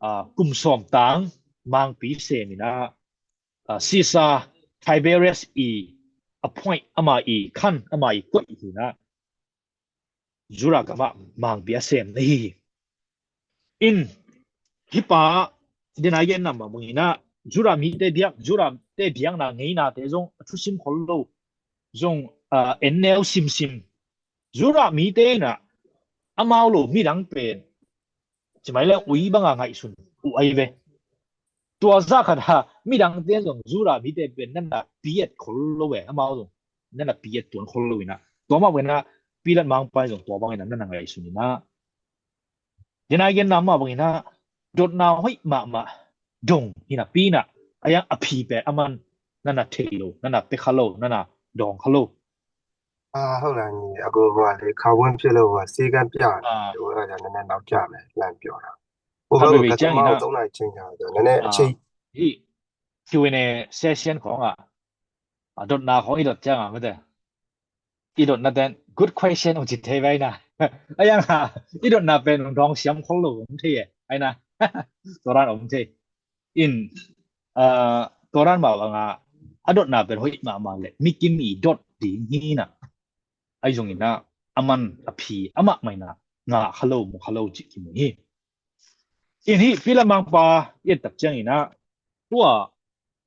ah, kum sawm tang mangpi sem in ah, ah, Caesar Tiberius i appoint, ama i khan, ama i koih hi in ah, Judah gam ah mangpi a sem na hi hi. In, hih pa, den a i gen nam mah bang in ah, Judah mite biak, Judah te biakna ngeinate zong a thusim khol lo, zong, ah, en neu simsim. Judah mite in ah amau lo midang pen, ci mai le ui bang a ngaihsun uh ahi ve. Tua zah khat ah midangte zong Judah mite pen na na pi-et khol lo ve, amau zong na na pi-et tuan khol lo in ah. Tua mah bang in ah Pilat mangpa in zong tua bang in ah na na ngaihsun in ah, den a i gen nam mah bang in ah, dotna hoih mahmah dong hi napi in ah, a yang a phi pen aman na na thei lo, na na pia kha lo, na na dawng kha lo. အာ၊ ဟုတ်လားညီ၊ အခု၊ ဟိုဟာလေ၊ ခါဝန်းဖြစ်လို့၊ ဟိုဟာ၊ ဆေးခန်းပြရတယ်။ အာ၊ ဟို၊ အဲ့ဒါကြောင့်နည်းနည်းနောက်ကျမယ်၊ လှမ်းပြောတာ။ ဟိုဘက်ကို၊ ခါကျမတို့၊ သုံးနာရီချိန်ကြာတယ်။ နည်းနည်းအချိန်။ Q and A session ของ ah, a dotna khong i dot ciang a mate, i dotna ten good question hong ci thei ve na. A yang a i dotna pen hong dawng siam khol lo hong thei e, ai na. Tua dan om thei. In, ah, tua dan mah bang a, a dotna pen hoih mahmah le mikim i dot ding hi na. Ai zong in ah, aman a phi amah mai na, ngah kha lo, mu kha lo cih kimu hi. In hih Pilat mangpa i et tak ciang in ah, tua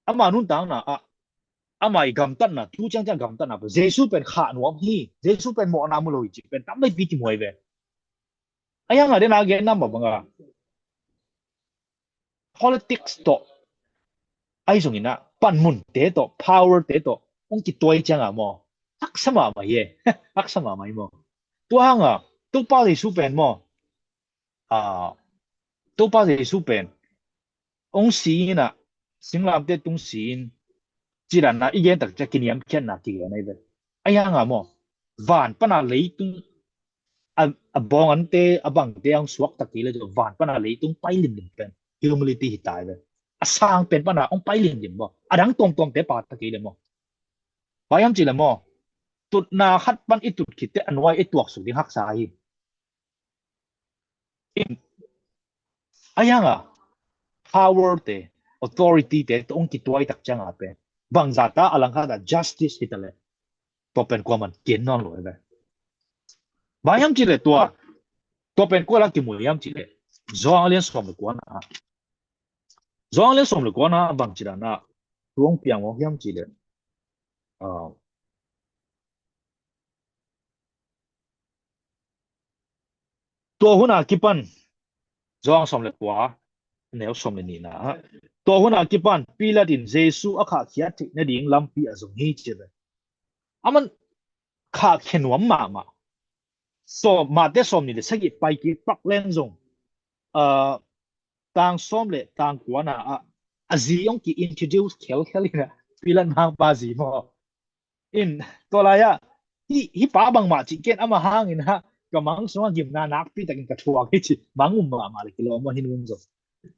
ama nuntakna ah, ama i gamtatna, tu ciangciang gamtatna pen, Jesu pen khah nuam hi, Jesu pen mawhna mu lo hi cih pen tam veipi kimu ahi ve. A yang a den a gen nam mah bang a, politics tawh, ai zong in ah panmunte tawh, power te tawh hong kituai ciang a maw, haksa mahmah hi e. Haksa mahmah hi maw. Tua hang a Topa Jesu pen maw, ah, Topa Jesu pen hong si in ah, singlamteh tung si in, ci dan a i gen tak ciang kiniamkhiatna kigen ahi ve. A yang a maw, van pan a leitung, a, a bawng ante, a bangte hong suak tak kei le, van pan a leitung pai limlim pen humility hi ta ahi ve. A sang pen pan a hong pai limlim maw, a dang tuamtuamte pha tak kei le maw. Bang hiam cih le maw, tutna khat pan i tut khit teh a nuai i tuaksuk ding haksa hi. In, a yang a power te, authority te tawh hong kituai tak ciang a pen, bangzah ta a langkhat ah justice hi ta le, tua pen kuaman gen nawn lo ahi ve. Bang hiam cih le tua, tua pen kua la kimu hiam cih le, Johan a lian sawm le kuana ah, Johan a lian sawm le kuana ah bang ci dan a thu hong piang mawk hiam cih le, ah, tua hun a kipan, Johan sawm le kua, neu sawm le nihna ah, tua hun a kipan Pilat in Jesu a khahkhia theih nading lampi a zong hi ci ve. Aman khahkhia nuam mahmah. Sawm, Mate sawm nih le sagih pai kik pak leng zong, ah, tang sawm le tang kuana ah a zi hong ki-introduce khelkhel in ah, Pilat mangpa zi maw. In, tua lai ah, hih, hih pa bangmah cih ken, ama hangin ah ka mang sungah gimna nakpi takin ka thuak hi ci, mang um mahmah le kilawm aw, hin um zong.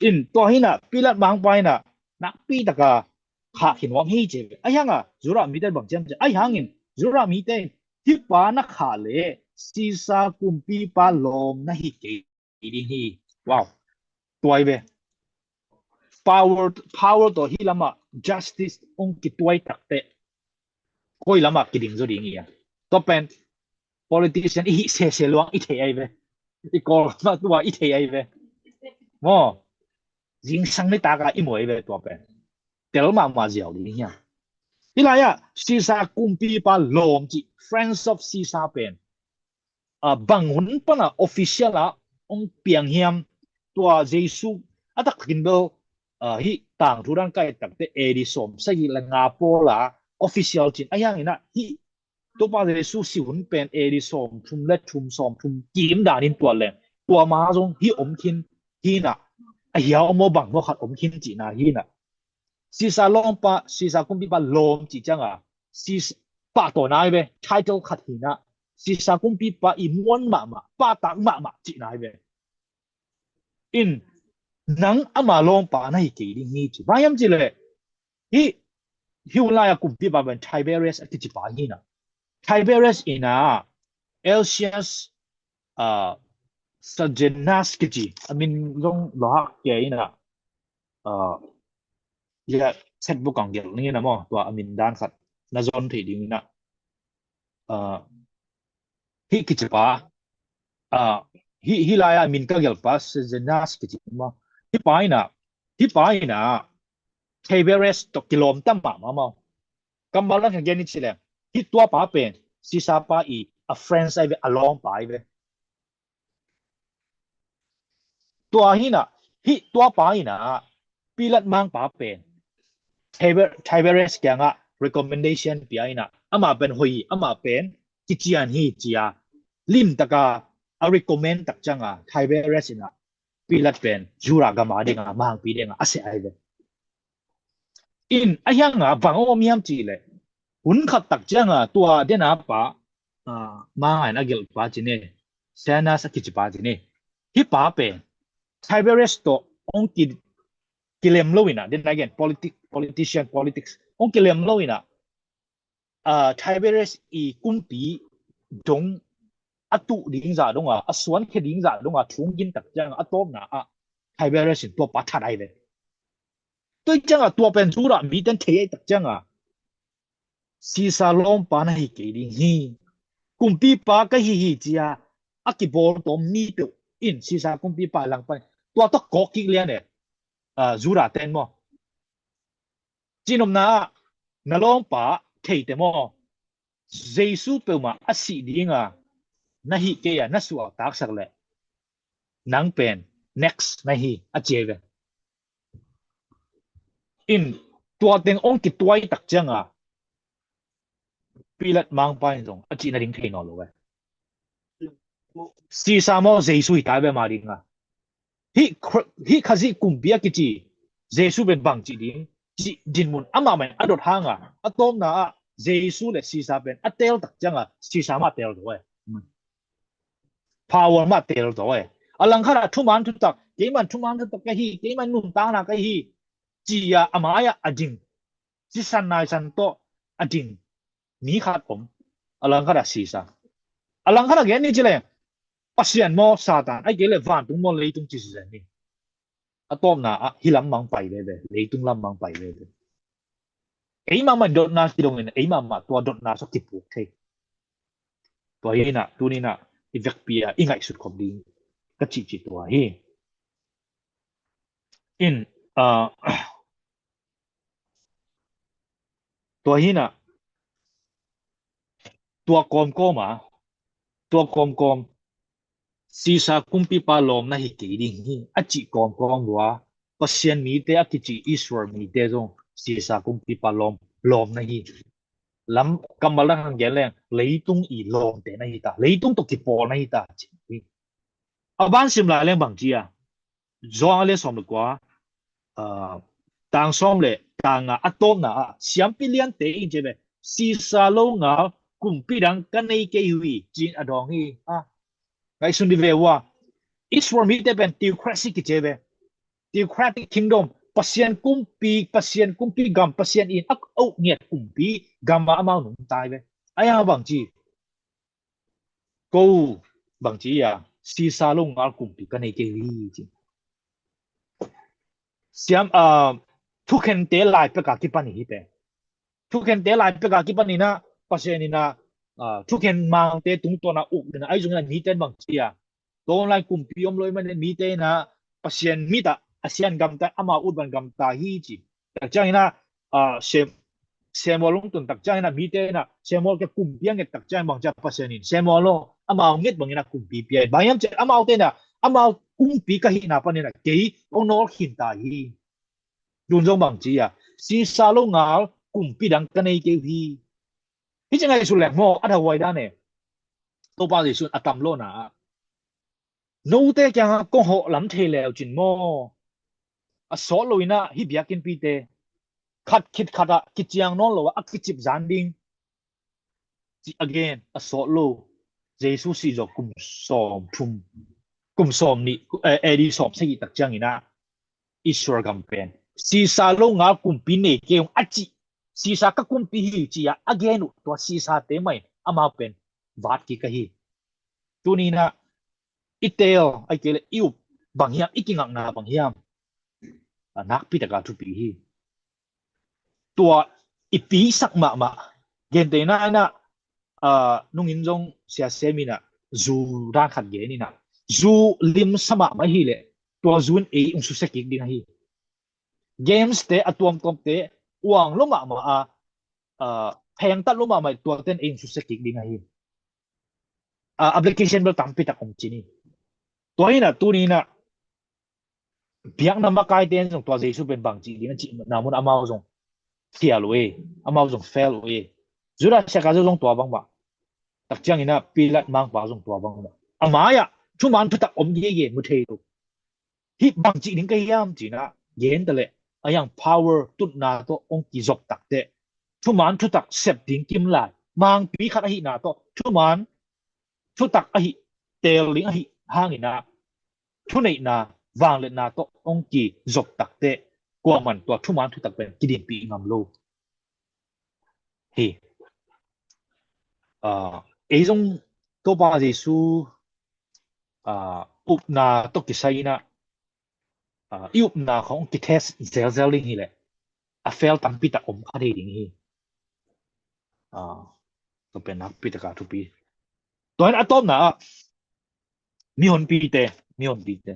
In, tua hi in ah Pilat mangpa in ah nakpi taka khahkhia nuam hi ci. A yang a Judah mite bang ci hiam cih le, a hangin Judah mite in hih pa na khah leh Caesar kumpipa lawm na hi kei ding hi. Wow. Tua ahi ve. Power, power tawh hih lamah justice hong kituai tak teh koi lamah kiding zaw ding hi a. Tua pen politician i hih sese luang i thei ahi ve. I Kawlgam ah tua i thei ahi ve. Maw, zingsang nitak a i mu ahi ve tua pen. Tel mahmah ziau ding hi a. Hih lai ah Caesar kumpipa lawm cih, friends of Caesar pen, ah, bang hun pan a official ah hong piang hiam? Tua Jesu a taktakin bel, ah, hih tangthu dan ka et tak teh A D sawm sagih le nga pawl a official ci-in, a hangin ah hih Topa Jesu si hun pen A D sawm thum le thum, sawm thum kim danin tua leng, tua ma zong hih om khin hi in ah, a hiau maw bang maw khat om khin cihna hi in ah. Caesar lawmpa, Caesar kumpipa lawm cih ciang a, Caesar pahtawina ahi ve, title khat hi in ah, Caesar kumpipa i muan mahmah, pahtak mahmah cihna ahi ve. In, nang ama lawmpa na hi kei ding hi ci. Bang hiam cih leh, hih, hih hun lai a kumpipa pen Tiberius a kicipa hi in ah. Tiberius in ah, Lucius, ah, Sejanus kici, a min zong lawhak kei in ah, uh, ya, chatbook ang gelh ning in a maw, tua a min dan khat na zon thei ding in a, uh, hih kici pa, uh, hih, hih lai a min ka gelh pa Sejanus kici maw, hih pa in a, hih pa in a Tiberius tawh kilawm tam mahmah maw. Kammal dang ka gen i ci leng, hih tua pa pen Caesar pa i a friends ai ve, a lawm pa ai ve. Tua hi in a, hih tua pa in a Pilat mangpa pen Tiber-, Tiberius kiangah recommendation pia in a, amah pen hoih, amah pen kician hi ci a limtaka a recommend tak cianga Tiberius in a Pilat pen Judah gam a dinga mangpi dinga a seh ai ve. In a hianga bang om hiam cih leh, hun khat tak cianga tua dena pa, ah, mangai in a gelh pa ci ne, Sejanus a kici pa ci ne, hih pa pen Tiberius tawh hong ki, kilem lo in a, then again, politic, politician, politics, hong kilem lo in a, ah, Tiberius i kumpi dong a tuh ding zah donga, a suankhia ding zah donga, thung gin tak cianga a tawpna ah Tiberius in tua pa that ai ve. Tua cianga tua pen Judah miten thei ai tak cianga Caesar lawmpa na hi kei ding hi. Kumpipa ka hi hi cia a kibawl tawm mi peuh in Caesar kumpipa langpan tua tawh kawk kik lian e, ah, Judah ten maw. Cinopna ah na lawmpa theite maw, Jesu peuhmah a sih dinga na hih kei a na suahtaksak leh nang pen next na hi a ci ai ve. In tua teng hong kituai tak cianga Pilat mangpa in zong a cih nading thei nawn lo ve. Caesar maw Jesu hi ta ve ma dinga. Hih Khri-, hih Khazih kumpi a kici Jesu pen bang cih ding cih dinmun amah mah in a dot hanga a tawpna ah Jesu le Caesar pen a teel tak cianga Caesar mah a teel zo e. Power mah a teel zo e. A langkhat ah thuman thutak, keiman thuman thutak ka hi, keiman nuntakna ka hi ci a a mai-ah a ding, sisan naisan tawh a ding mi khat om. A langkhat ah Caesar. A langkhat ah gen ni ci leng Pasian maw Satan, ahih kei leh vantung maw leitung ci zen ni. A tawpna ah hih lam mang pai veve, leitung lam mang pai veve. Eimah mah dotna kidongin eimah mah tua dotna sawk kipuk thei. Tua hi in ah tuni in ah i vekpi ah i ngaihsut khop ding ka cihcih tua hi. In, ah, tua hi in ah tua kawmkawm ah, tua kawmkawm Sisa kumpipa lawm na hi kei ding hi a cih kawmkawm lua, Pasian mite a kici Israel mite zong Sisa kumpipa lawm, lawm na hi. Lam kammal dang hong gen leng leitung i lawmte na hi ta, leitung tawh kipawl na hi ta cih hi. A ban sim lai leng bang ci a, John a lian sawm le kua, ah, tang sawm le tang nga a tawpna ah siampi liante in ci ve, Sisa lo ngal kumpi dang ka nei kei hi ci-in a dawng hi. Ah, ngaihsun dih ve ua, Israel mite pen theocracy kici ve. Theocratic kingdom, Pasian kumpi, Pasian kumpi gam, Pasian in a, a uk ngiat kumpi gam ah amau nungta hi ve. A yang bang ci, ko bang ci a, Sisa lo ngal kumpi ka nei kei hi ci. Siam, ah, thukhente lai pek a kipan hi te. Thukhente lai pek a kipan in ah Pasian in ah, ah, thukhen mangte tungtawn a uk in ah, ahi zongin ah mite in bang ci a, tua lai kumpi om lo ahih manin mite in ah Pasian mit ah a sian gamta, amau ut bang gamta hi ci. Tak ciangin ah, ah, Sem-, Samuel hong tun tak ciangin ah mite in ah Samuel ke kumpi a nget tak ciangin bang ci a, Pasian in Samuel aw, amau nget bangin ah kumpi pia in. Bang hiam ci a, amaute in ah amau kumpi ka hihna panin ah kei hong nawl khin ta hi. Tun zong bang ci a, Sisa lo ngal kumpi dang ka nei kei hi. Hi ci ngaihsun leng maw, a thahuai dan e. Topa Jesu in a tam lawhna ah, note kiangah kong hawh lam thei leucin maw, a sawt lo in ah hih biakinnpite khat khit khat ah kiciang nawn lo ah a kicip zan ding. Ci again, a sawt lo. Jesu sih zawh kum sawm thum, kum sawm nih, eh, A D sawm sagih tak ciangin ah Israel gam pen Sisa lo ngal kumpi nei kei ung a cih, Sisa ka kumpi hi ci a a gen uh tua Sisate mah in amau pen vat kik ahi. Tuni in ah i teel, ahih kei leh i up bang hiam, i kingakna bang hiam? nakpi taka thupi hi. Tua i pisak mahmah, gentehna inah, ah, nungin zong siasem inah zu dan khat gen inah, zu limsa mahmah hileh tua zu in ei ung susia kik ding ahi. Games te a tuamtuamte uang lo mahmah a, ah, phengtat lo mahmah tuaten ei ung susia kik ding ahi. Ah, application bel tampi tak om cin hi. Tua hinah tuni inah biakna makaite in zong tua Jesu pen bangci ding a cih na mun amau zong khial uh e, amau zong fail uh e. Judas Iskariot zong tua bangmah. Tak ciang inah Pilat mangpa zong tua bangmah. A mai-ah thuman thutak om gige mu thei lo. Hih bangci ding ka hiam cinah gen ta leh, a hiang power tutna tawh ong kizop takteh, thuman thutak sep ding kim lai, mangpi khat ahihna tawh thuman thutak ahi, teel ding ahi hanginah, thuneihna, vangliatna tawh ong kizop takteh, kuaman tua thuman thutak pen kidinpih ngam lo hi. Ah, ei zong Topa Jesu, ah, upna tawh kisai inah, ah, i upna khong kitest zelzel ding hileh, a fail tampi tak om kha thei ding hi. Ah, tua pen nakpi taka thupi. Tua in a tawpna ah, mihonpite, mihonpite.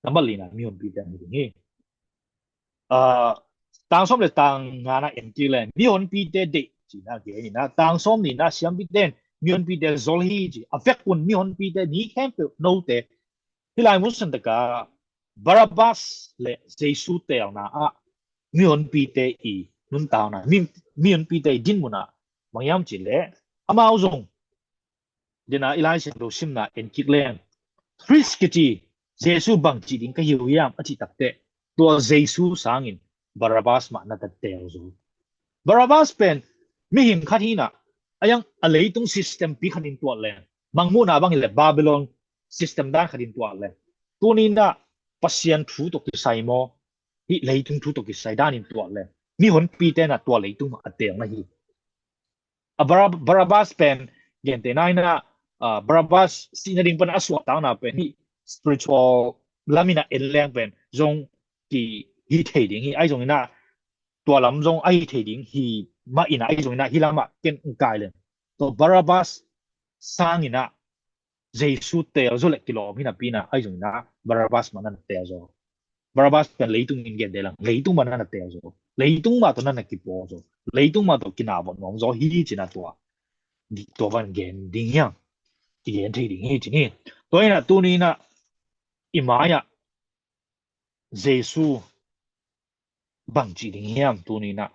Nambat lina mihonpite hi ding hi. Ah, tang sawm le tang ngana en kik leng, mihonpite deih cina gen inah, tang sawm nina siampite in mihonpite zol hi ci. A vekun mihonpite ni khempeuh note, hih lai mun santaka Barabbas le Jesu teelna ah mihonpite i nuntakna, mi, mihonpite i dinmun ah bang hiam cih leh, amau zong dena i Lai Siangtho simna en kik leng, Khrist kici Jesu bangci ding ka hi uh hiam a cih takteh, tua Jesu sangin Barabbas mah na teel zo. Barabbas pen mihing khat hinah, a hiang a leitung system pi khatin tuat leng, mangmuhna bang hileh Babylon system dan khatin tuat leng, tuni inah Pasian thu tawh kisai maw, hih leitung thu tawh kisai danin tuat leng, mihonpite inah tua leitung mah a teel na hi. A Bara-, Barabbas pen, gentehna inah, ah, Barabbas sihna ding pan a suahtakna pen hih spiritual lam inah en leng pen zong ki hi thei ding hi. Ahi zong inah tua lam zong ahi thei ding hi mah inah, ahi zong inah hih lamah ken ung kai leng, tua Barabbas sang inah Jesu teel zo le kilawm hi napi inah, ahi zong inah Barabbas mah na teel zo. Barabbas pen leitung in gen deh lang, leitung mah na teel zo. Leitung mah tawh na kipaw zo. Leitung mah tawh kinavot nuam zo hi cina tua, tua van gen ding hiam? Kigen thei ding hi cin hi. Tua inah tuni inah i mai-ah Jesu bangci ding hiam tuni inah?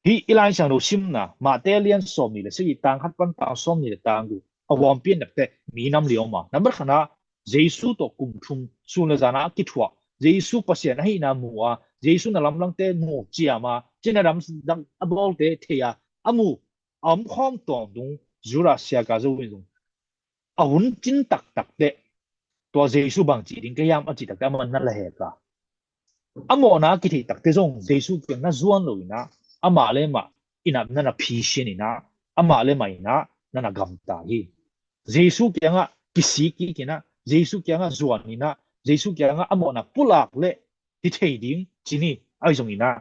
Hih i Lai Siangtho simna, Mate lian sawmnih le sagih, tang khat pan tang sawmnih le tang guk, a huampi en takteh mi nam li om a, nambat khatna Jesu tawh kum thum sun le zana a kithuah, Jesu Pasian ahihna mu a, Jesu na lamlangte mu ciam a, cina dam a bawlte thei a, a mu a omkhawm tawntung Judas Iskariot in zong a hun cin taktak teh, tua Jesu bangci ding ka hiam a cih takteh amah na la hek a, a mawhna a kitheih takteh zong Jesu kiang na zuan lo inah, amah le mah inah na na phisian inah, amah le mah inah na na gamta hi. Jesu kiangah kisik kik inah, Jesu kiangah zuan inah, Jesu kiangah a mawhna pulak leh hi thei ding cin hi. Ahi zong inah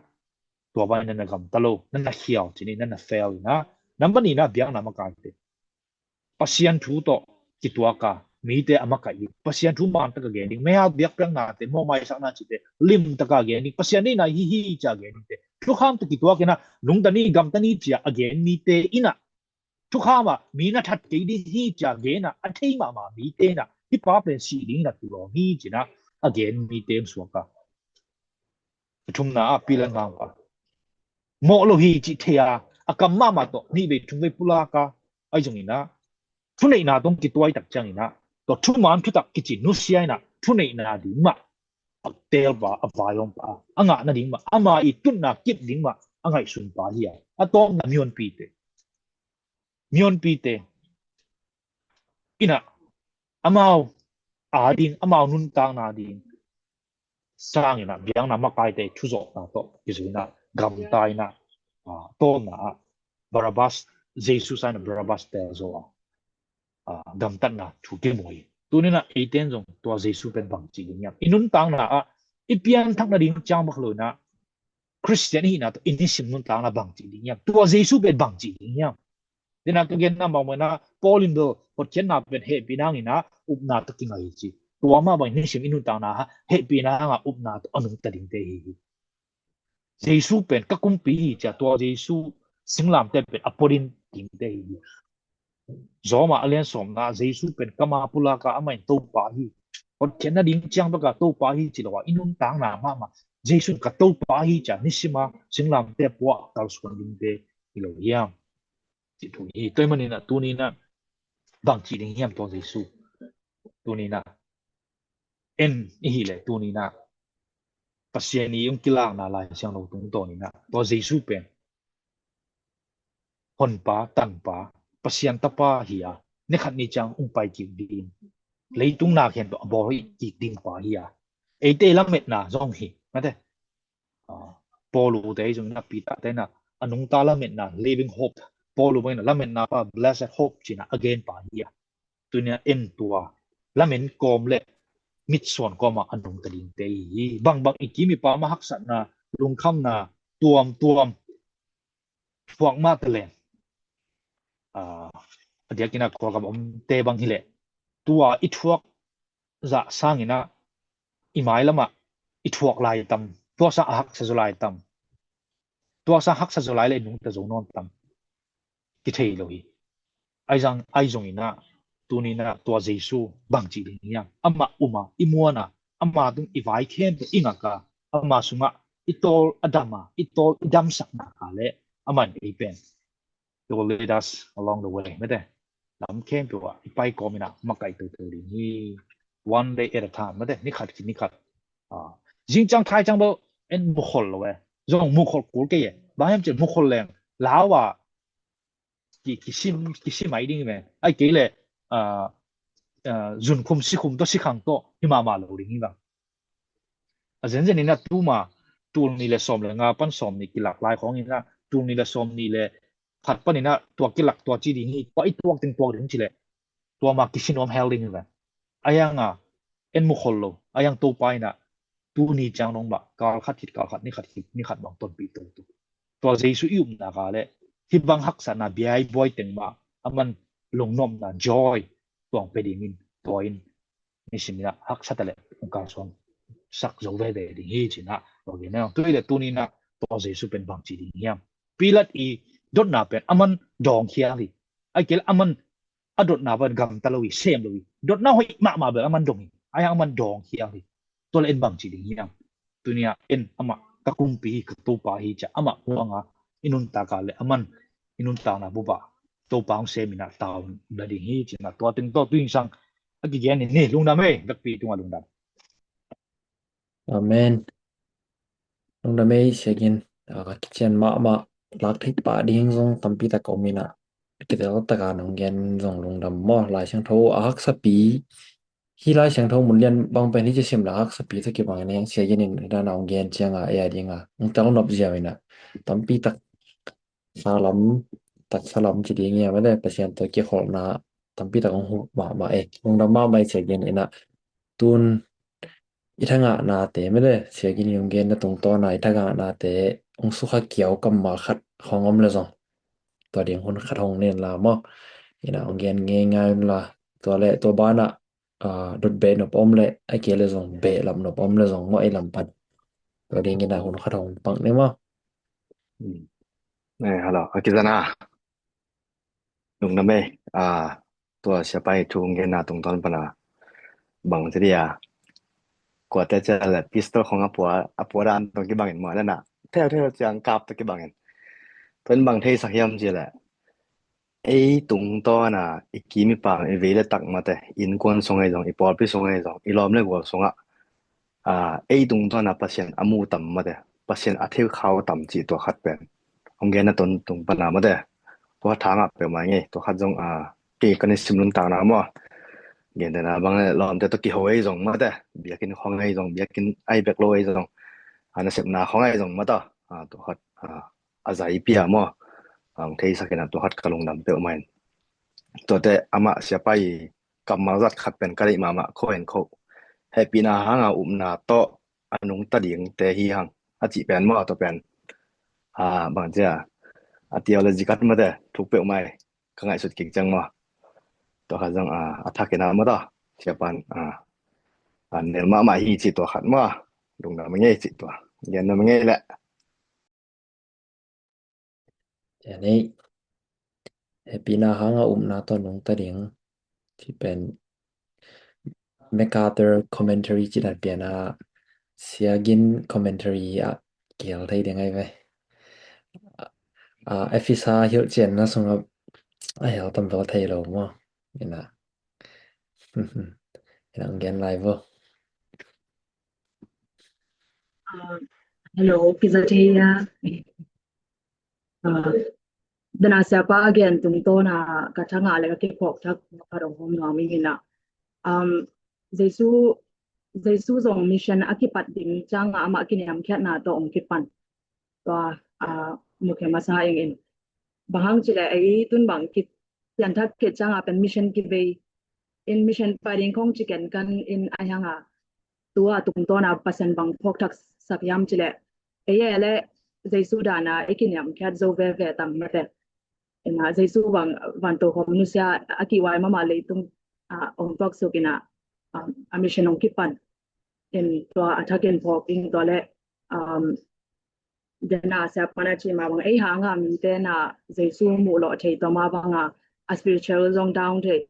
tua bang na na gamta lo, na na khial cin hi, na na fail inah. Nambat nihna, biakna makaite, Pasian thu tawh kituak a, mite a makaih ding, Pasian thu mantak a gen ding, meiha biakpiaknate, mawhmaisakna cihte limtak a gen ding, Pasian deihna hi hi ci a gen dingte, thukham tawh kituak inah, nungta ni, gamta ni ci a gen mite inah, thukham ah mi na that kei ding hi ci a gen a, a thei mahmah mite inah, hih pa pen sih ding inah kilawm hi ci inah a gen mite in suak a. A thumna ah Pilat mangpa, mawh lo hi cih thei a, a kam mahmah tawh nih vei thum vei pulak a, ahi zong inah thuneihna tawh kituak tak ciang inah, tua thuman thutak kici nusia inah thuneihna ding mah a teel pa, a vaihawm pa, a ngahna ding mah, ama i tutna kip ding mah a ngaihsun pa hi a. A tawpna mihonpite, mihonpite inah amau ading, amau nuntakna ding sang inah biakna makaite thuzawhna tawh kizui inah gamta inah, ah, tawpna ah Barabbas, Jesu sang inah Barabbas teel zo a, ah, gamtatna thu kimu hi. Tuni inah eite in zong tua Jesu pen bangci ding hiam? I nuntakna ah i pianthak nading ciang bek lo inah Khristian i hihna tawh i nisim nuntakna bangci ding hiam? Tua Jesu pen bangci ding hiam? Dena ka genna mahmah inah Paul in bel hotkhiatna pen hehpihna hang inah upna tawh kinga hi ci. Tua mah bang nisim i nuntakna hehpihna hanga upna tawh a nungta dingte hi hi. Jesu pen ka kumpi hi cia tua Jesu singlamteh pen a pua ding dingte hi hi. Zawma a lian sawmna Jesu pen ka mapulaka amah in Topa hi. Hotkhiat nading ciang beka Topa hi ci lo a i nuntakna mahmah Jesu in ka Topa hi cia nisima singlamteh pua kalsuan dingte hi lo hiam? Ci thu hi. Tua hi maninah tuninah bangci ding hiam tua Jesu? Tuninah en i hileh tuninah Pasian i hong kilakna Lai Siangtho tungtawninah tua Jesu pen honpa, tanpa, Pasian tapa hi a, ni khat ni ciang hong pai kik ding, leitung na khen tawh a bawl kik ding pa hi a, eite lametna zong hi mate. Paulu te zong inah Peter te inah a nungta lametna living hope, Paulu bang inah lametna pa blessed hope cinah a gen pa hi a. Tunia en tua lamen kawm le mitsuan kawma a nungta dingte hi. Bangbang i kim i pam a haksatna, lungkhamna tuamtuam thuak mah taleng a diakinah Kawlgam omte bang hileh tua i thuak zah sanginah i mailamah i thuak lai tam, tua sang a haksa zaw lai tam, tua sang haksa zaw lai le i nungta zo nawn tam kithei lo hi. Aizang aizong inah tuninah tua Jesu bangci ding hiam? Amah uma i muana, ama tung i vai khempeuh i ngaka, ama sungah i tawl a dama, i tawl i damsakna ka le aman ei pen he will lead us along the way mate. Lam khempeuh ah i pai kawm inah makaih toto ding hi. One day at a time mate, ni khat khi ni khat. Zingciang thaiciang bel en mukhol lo e. Zong mukhol kul kei e. Bang hiam cih mukhol leng lau ah kisim, kisim ai ding ve. Ai kei le zunkhum sikhum tawh sikhang tawh hi mahmah lo ding hi bang. A zenzen inah tuma tul nih le sawm le nga pan sawm nih kilak lai khawng inah tul nih le sawm nih le khat pan inah tua kilak tua ci ding hi, tua i tuak ding tuak ding cileh tua ma kisi nuam hel ding hi ve. Ayanga en mukhol lo, ayang Topa inah tuni ciang dong mah kal khat khit kal khat ni khat khit ni khat bang tonpih toto. Tua Jesu i upna ka le hibang haksatna biai buai teng mah aman lungnopna joy tuang pe dingin tua in nisim inah haksat a le hong kalsuan sak zo veve ding hi cinah tua gen nang. Tui le tuninah tua Jesu pen bangci ding hiam? Pilat i dotna pen aman dawng khial hi. Ai kei le aman a dotna pen gamta lo hi, sem lo hi. Dotna hoih mahmah bel aman dong hi. Ai aman dawng khial hi. Tua le en bangci ding hiam? Tunia en amah ka kumpi hi, ka Topa hi cia amah huanga i nuntakah le aman i nuntakna bupah Topa hong seminah tau la ding hi cinah tua teng tawh tuingsang a kigen in hi. Lungdam ei, vekpi tungah lungdam. Amen. Lungdam ei siagin, kician mahmah lak thei pah ding zong tampi tak om inah kitel taka nong gen zong lungdam maw. Lai Siangtho a haksapi hi, Lai Siangtho mun lian bang pen hi ci sim la haksapi tawh kibang inah siagin in dana hong gen cianga ei a dinga hong tel nop ziau inah tampi tak salam, taksa lam ci ding ia mate, Pasian tawh kikholhna tampi tak hong huh mahmah ei. Lungdam mahmah ei siagin inah tun i thangahnate mate, siagin i hong genna tungtawna i thangahnate hong sukha kiau kammal khat hong om le zong tua ding hun khat hong nen la maw. Inah hong gen ngeingai un la tua le tua banah dot beh nop om le ai kei le zong beh lam nop om le zong maw ei lam pan. Tua ding inah hun khat hong pang ni maw. Hello, a kizana. Lungdam ei, tua siapa i thu hong genna tungtawn pana bang ci dia kuate cia le pistol khong a pua, a pua dan tawh kibangin maw nana theu theu ciang kap tawh kibangin tuan bang theisak hiam ci le ei tungtawna i kim i pam i vei le tak mate, innkuan sung ei zong, i pawlpi sung ei zong, i lawm le gual sungah ei tungtawna Pasian a mu tam mate, Pasian a thei khau tam cih tua khat pen hong genna tun tung pana mate, tua thangah peuhmah ngei tua khat zong kei kan i sim nuntakna maw. Gentehna bang le lawmte tawh kiho ei zong mate, biakinn khong ei zong, biakinn ai bek lo ei zong, a nasepna khong ei zong mata tua khat a zai pia maw. Ang theisak inah tua khat ka lungdam peuhmah in. Tuate amah siapa i kammal zat khat pen ka deih mahmah kho en kho. Hehpihna hanga upna tawh a nungta dingte hi hang a cih pen maw, tua pen, a, bang cia, a theology khat mate thuk peuhmah ka ngaihsut kik ciang maw, tua khat zong, a, a thakin a maw ta, cia pan, a, a nel mahmah hi cih tua khat maw, lungdam ngei cih tua, gen dam ngei leh. Cia nei, hehpihna hanga upna tawh nungta ding, ci pen MacArthur commentary ci dan pian a, Siagin commentary a kial thei ding ai ve. A, Efesa hilhcianna sungah a hel tam vel thei lo maw? Ina. Ina ang gen lai vo. Uh, hello, kiza thei a. Uh, dana siapa a gen tungtawna ka thanga le ka kiphawk thak ka dong hom nuam ing ina. Um, Jesu, Jesu zong mission a kipat ding cianga amah kiniamkhiatna tawh ong kipan. Tua, uh, mukhe masa ing in. Bang hang cile ei tun bang ki pianthak khit cianga pen mission kivei in mission pai ding khong ci ken kan in a hianga tua tungtawna Pasian bang phawkthak sak hiam cile ei e le Jesu dana i kiniamkhiat zo veve tang mate. Ina Jesu bang vanto hom nusia a kihwai mama leitung a ong phawk suk ina a mission ong kipan in tua a thakin phawk ing tua le um, dena siapa na ci ma bang ei hanga mite na Jesu muh lawh thei tua ma banga a spiritual zong down thei.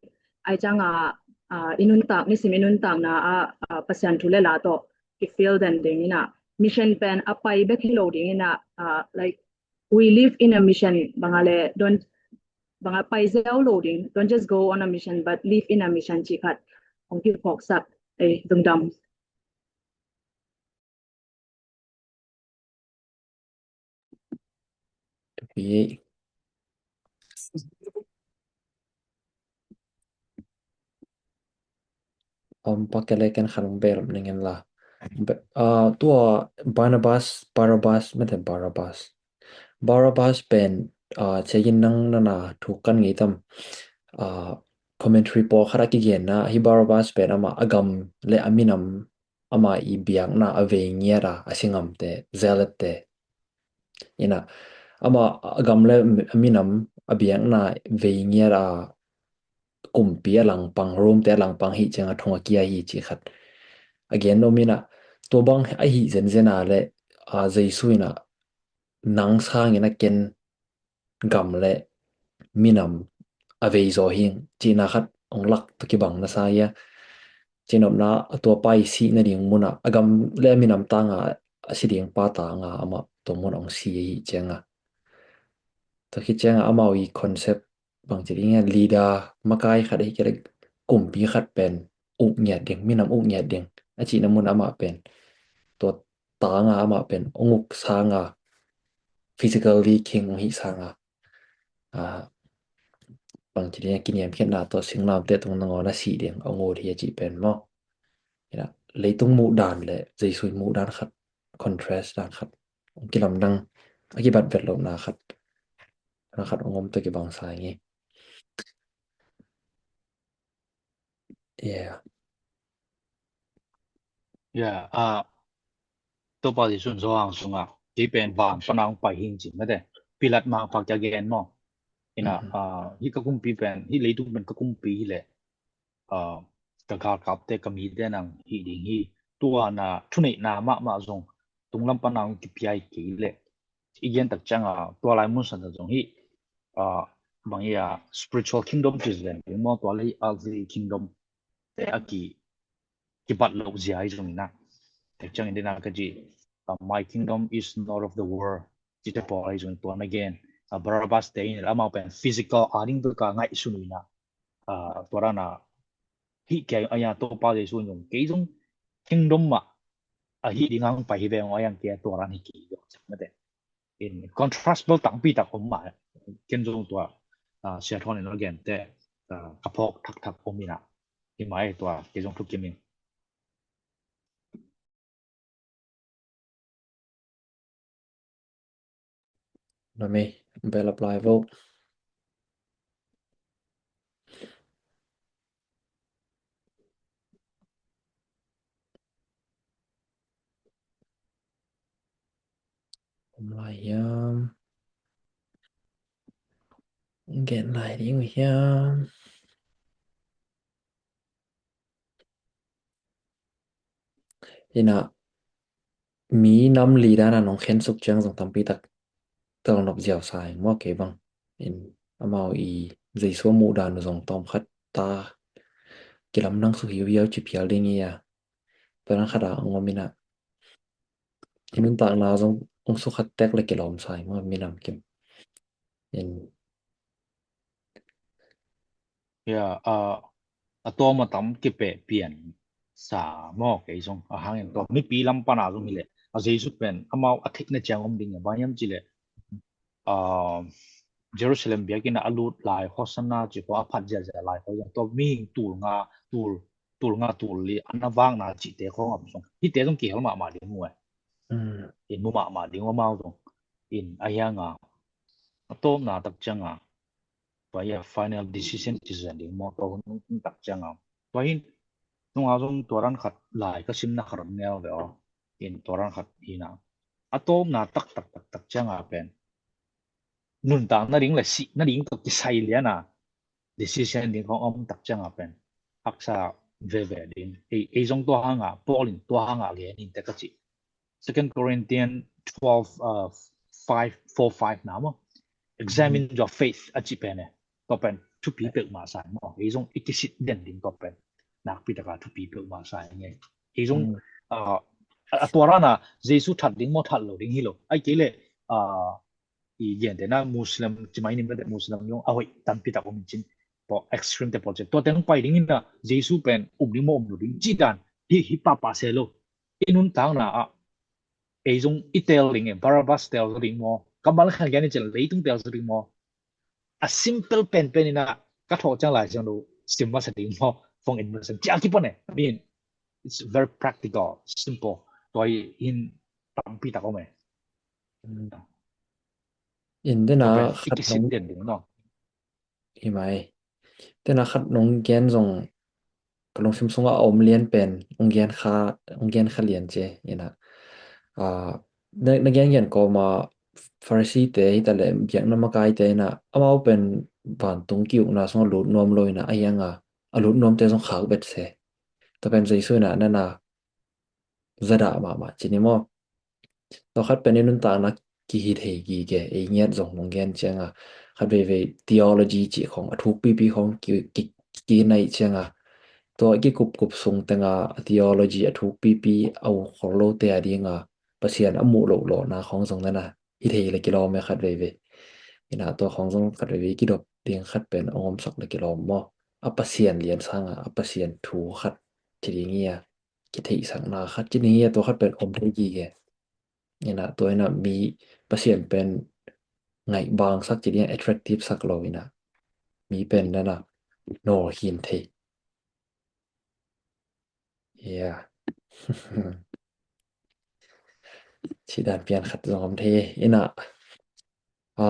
Ai cianga, uh, i nuntak, nisim i nuntakna a, uh, Pasian thu le la tawh ki feel den ding ina mission pen a pai bek hi lo ding ina, uh, like, we live in a mission banga le don't, banga pai zeu lo ding, don't just go on a mission but live in a mission ci khat ong kiphawk sak. Ei, lungdam. Tupi. Om pakele ken khan ong belap ningen la. Be-, ah, tua Barnabas, Barabas, mete Barabas. Barabas pen, ah, ciagin nang nana thuk kan ngei tam. Ah, commentary pawlkhat a kigenna hi Barabas pen ama a gam le a minam ama i biakna a vei ngiat a, a singamte, zealotte. Ina, ama a gam le a minam a biakna vei ngiat a kumpi a langpang, Rome te a langpang hi cianga thong a kia hi ci khat. A gen om ina, tua bang a hi zenzen a le, a, Jesu ina nang sangin a ken gam le minam a vei zaw hing cihna khat ong lak tua kibang na sa ia. Cinopna a tua pai sih nading muna a gam le a minam tanga a si ding pa tanga ama tua muna ong si hi cianga. Tua khi cianga amau i concept bang ci ding ia leader makai khat hi kele kumpi khat pen uk ngiat ding, minam uk ngiat ding a cihna muna ama pen tua tanga ama pen ong uk sanga physically king ong hi sanga, a, bang ci ding a kiniamkhiatna tawh singlamte tung nangawn a si ding ong ut hi a cih pen maw? Ina, leitung muh dan le Jesu muh dan khat, contrast dan khat, ong kilamdang a kibat vet lohna khat, na khat ong om tawh kibang sa ngi. Yeah. Yeah, a, Topa Jesu in Johan sungah kei pen van pana ong pai hing ci mate. Pilat mangpha kia gen maw? Ina, a, hi ka kumpi pen, hi leitung pen ka kumpi hi le, a, ka galkapte ka mite nang hi ding hi. Tua na thuneihna mahmah zong tunglam pana ong kipia hi kei le. I gen tak cianga tua lai mun san zong hi, a, bang ia spiritual kingdom ci zen ding maw, tua le earthly kingdom te a ki, kibat lo zia hi zong ina. Tak ciangin dena ka ci, a, my kingdom is not of the world. Ci te pawl hi zong tua na gen, a, Barabbas te in amau pen physical a ding beka ngaihsun ina. A, tua dana hi kei a ia Topa Jesu in zong kei zong kingdom mah a hi ding ang pai hi veng a iang kei a tua dan hi kei zong mate. In contrast bel tangpi tak om mah. Ken zong tua, a, sia thon in a gen te, a, ka phawk thakthak om ina. Hi mai tua kei zong thukim in. Nami, bel apply vo. Lai hiam? Gen lai ding uh hiam? Ina, mi nam li dana nong khensuk ciang zong tampi tak talnop ziau sa ing maw kei bang. In amau i Jesu a muh dan uh zong tawm khat ta kilam nang suk hiuhiau ci phial ding i a. Tua nang khat a ngom ina. I nuntakna zong ong sukhat tek le kilawm sa ing maw minam kim. In Ya, a, a tawm a tam kipeh pian sa maw kei zong a hangin tua mipi lam pana zong hileh a Jesu pen amau a theihna ciang om ding a bang hiam cileh a Jerusalem biakinn a lut lai Hosanna ci khong a phat ziazia lai khong zong tua mihing tul nga tul tul nga tul li an a vakna cihte khong a zong hihte zong kihel mahmah ding uh e. In mu mahmah ding uh amau zong in a hianga a tawmna tak cianga tua hi a final decision ci zen ding maw tua hun tak cianga tua hin nunga zong tua ran khat lai ka simna khat ron neu ve aw in tua ran khat hina a tawmna tak tak tak tak cianga pen nuntak nading le sih nading tawh kisai liana decision ding khong om tak cianga pen haksa veve ding ei zong tua hanga Paul in tua hanga gen in te ka ci Second Corinthians twelve uh, five four five na maw examine your faith a ci pen e tua pen thupi peuhmah sa maw ei zong i kisit den ding tua pen nakpi taka thupi peuhmah sa nge ei zong a tua rana Jesu that ding maw that lo ding hi lo ai kei le i gente na Muslim cimai ni mete Muslim yong a hoih tampi tak om cin tua extreme te pawl cin tua teng pai ding ina Jesu pen um ding maw um lo ding ci dan hi hi papa se lo i nuntakna ah ei zong i tel ding e Barabbas tel ding maw kammal khan gen i cin leitung tel ding maw a simple pen pen ina ka thawh ciang lai ciang lo sim masa ding maw fong in masa ciang kipon e I mean it's very practical simple tua hi hin tampi tak om e in dena i kisit den ding no hi mai. Tena khat nong gen zong ka lungsim sungah a om lian pen ong gen kha ong gen kha lian ce ina na gen gen kawma Pharisee te hita le biakna makai te ina amau pen vantung kiukna sungah lut nuam lo ina a hianga a lut nuam te zong khak bet se. Tua pen Jesu ina nana zadah mahmah cini maw? Tua khat pen i nuntakna kihi thei gige ei ngiat zong nong gen cianga khat veivei theology cih khong a thukpipi khong kinaih cianga tua kikupkup sung tenga a theology a thukpipi a ukhol lote a dinga Pasian a muh loh lawhna khong zong nana hi thei le kilawm e khat veivei. Ina tua khong zong khat veivei kidop ding khat pen a ngomsak le kilawm maw? A Pasian lian sanga a Pasian thu khat ci ding i a kitheihsakna khat ci ding i a tua khat pen om thei gige. Ina tua ina mi Pasian pen ngaih bangsak ci ding a attractive sak lo ina mi pen nana nawl hin thei. Yeah. Ci dan pian khat zong om thei ina a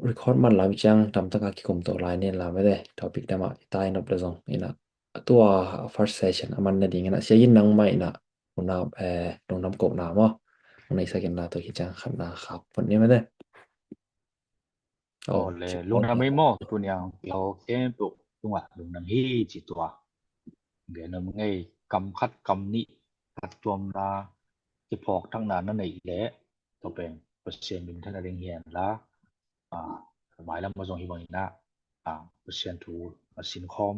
record man lam ciang tamtaka kikum to lai nin lam ede topic dama i tai nop le zong ina a tua first session a man na ding ina sia in nang mai ina una eh lungdam ko na maw. Una i sakin na to hi ciang khat na khap pon ni mede. Oh le lungdam ei maw tuniang kiho kem tuk tunga lungdam hi ci tua. Genam ngei kam khat kam nih khat tuamna kiphawk thakna na neih leh tua pen Pasian minthanna ding hian la mailam a zong hi bangin ah Pasian thu a sinkhawm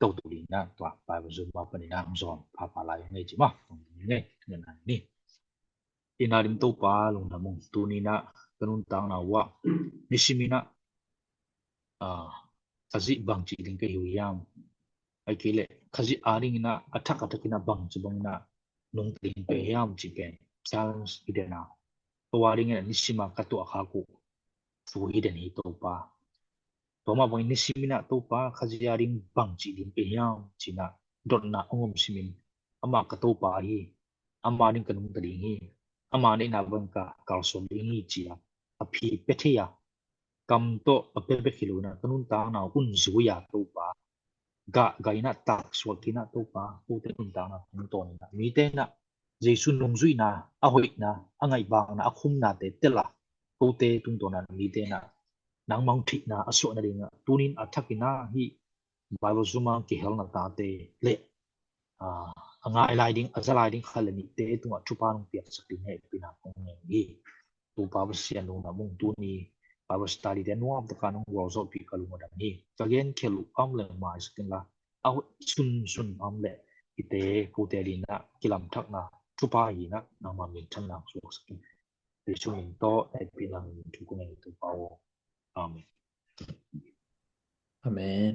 totu dingin ah tua Bible zum a panin ah hong zawn phapha lai ngei ci ma ngei ngei ni. Ina dim Topa lungdam ung tuninah ka nuntakna uh ah nisiminah Khazih bangci ding ka hiu hiam? Ai kei leh Khazih a dinginah a thak a thakinah bangci banginah nungta ding ka hiam ci pen challenge hi dena. Ka wa dinginah nisima ka tuah khak uh thu hi den hi Topa. Tua mah bangin nisiminah Topa Khazih a ding bangci ding ka hiam cinah dotna a ngom simin amah ka Topa ahi. Ama ding ka nungta ding hi. Ama neihna bang ka kalsuan ding hi cia a phi pia thei a kam tawh a pia bek hi lo inah ka nuntakna un zui a Topa gah gah inah taksuak inah Topa kote nuntakna kong tawn inah mite inah Jesu nungzuihna, a hoihna, a ngaihbakna, a khumnate tel a, kote tungtawn a mite na nangmah hong theihna a suah nadingin tunin a thakin ah hih Bible zum a kihelna tate le a ngai lai ding, a za lai ding khat le nihte tungah thupha nong piaksak ding hehpihna kong ngen hi. Topa Pasian nungna mung tuni Bible study te nuam taka nong gualzawhpih ka lung a dam hi. Ka gen khel uh a om le maisak inla, a hoih sunsun a om le hihte kote adingin ah kilamthakna thupha hi in ah nangma minthanna suaksak in. Jesu min tawh hehpihna min thu kong ngen hi Topa aw. Amen. Amen.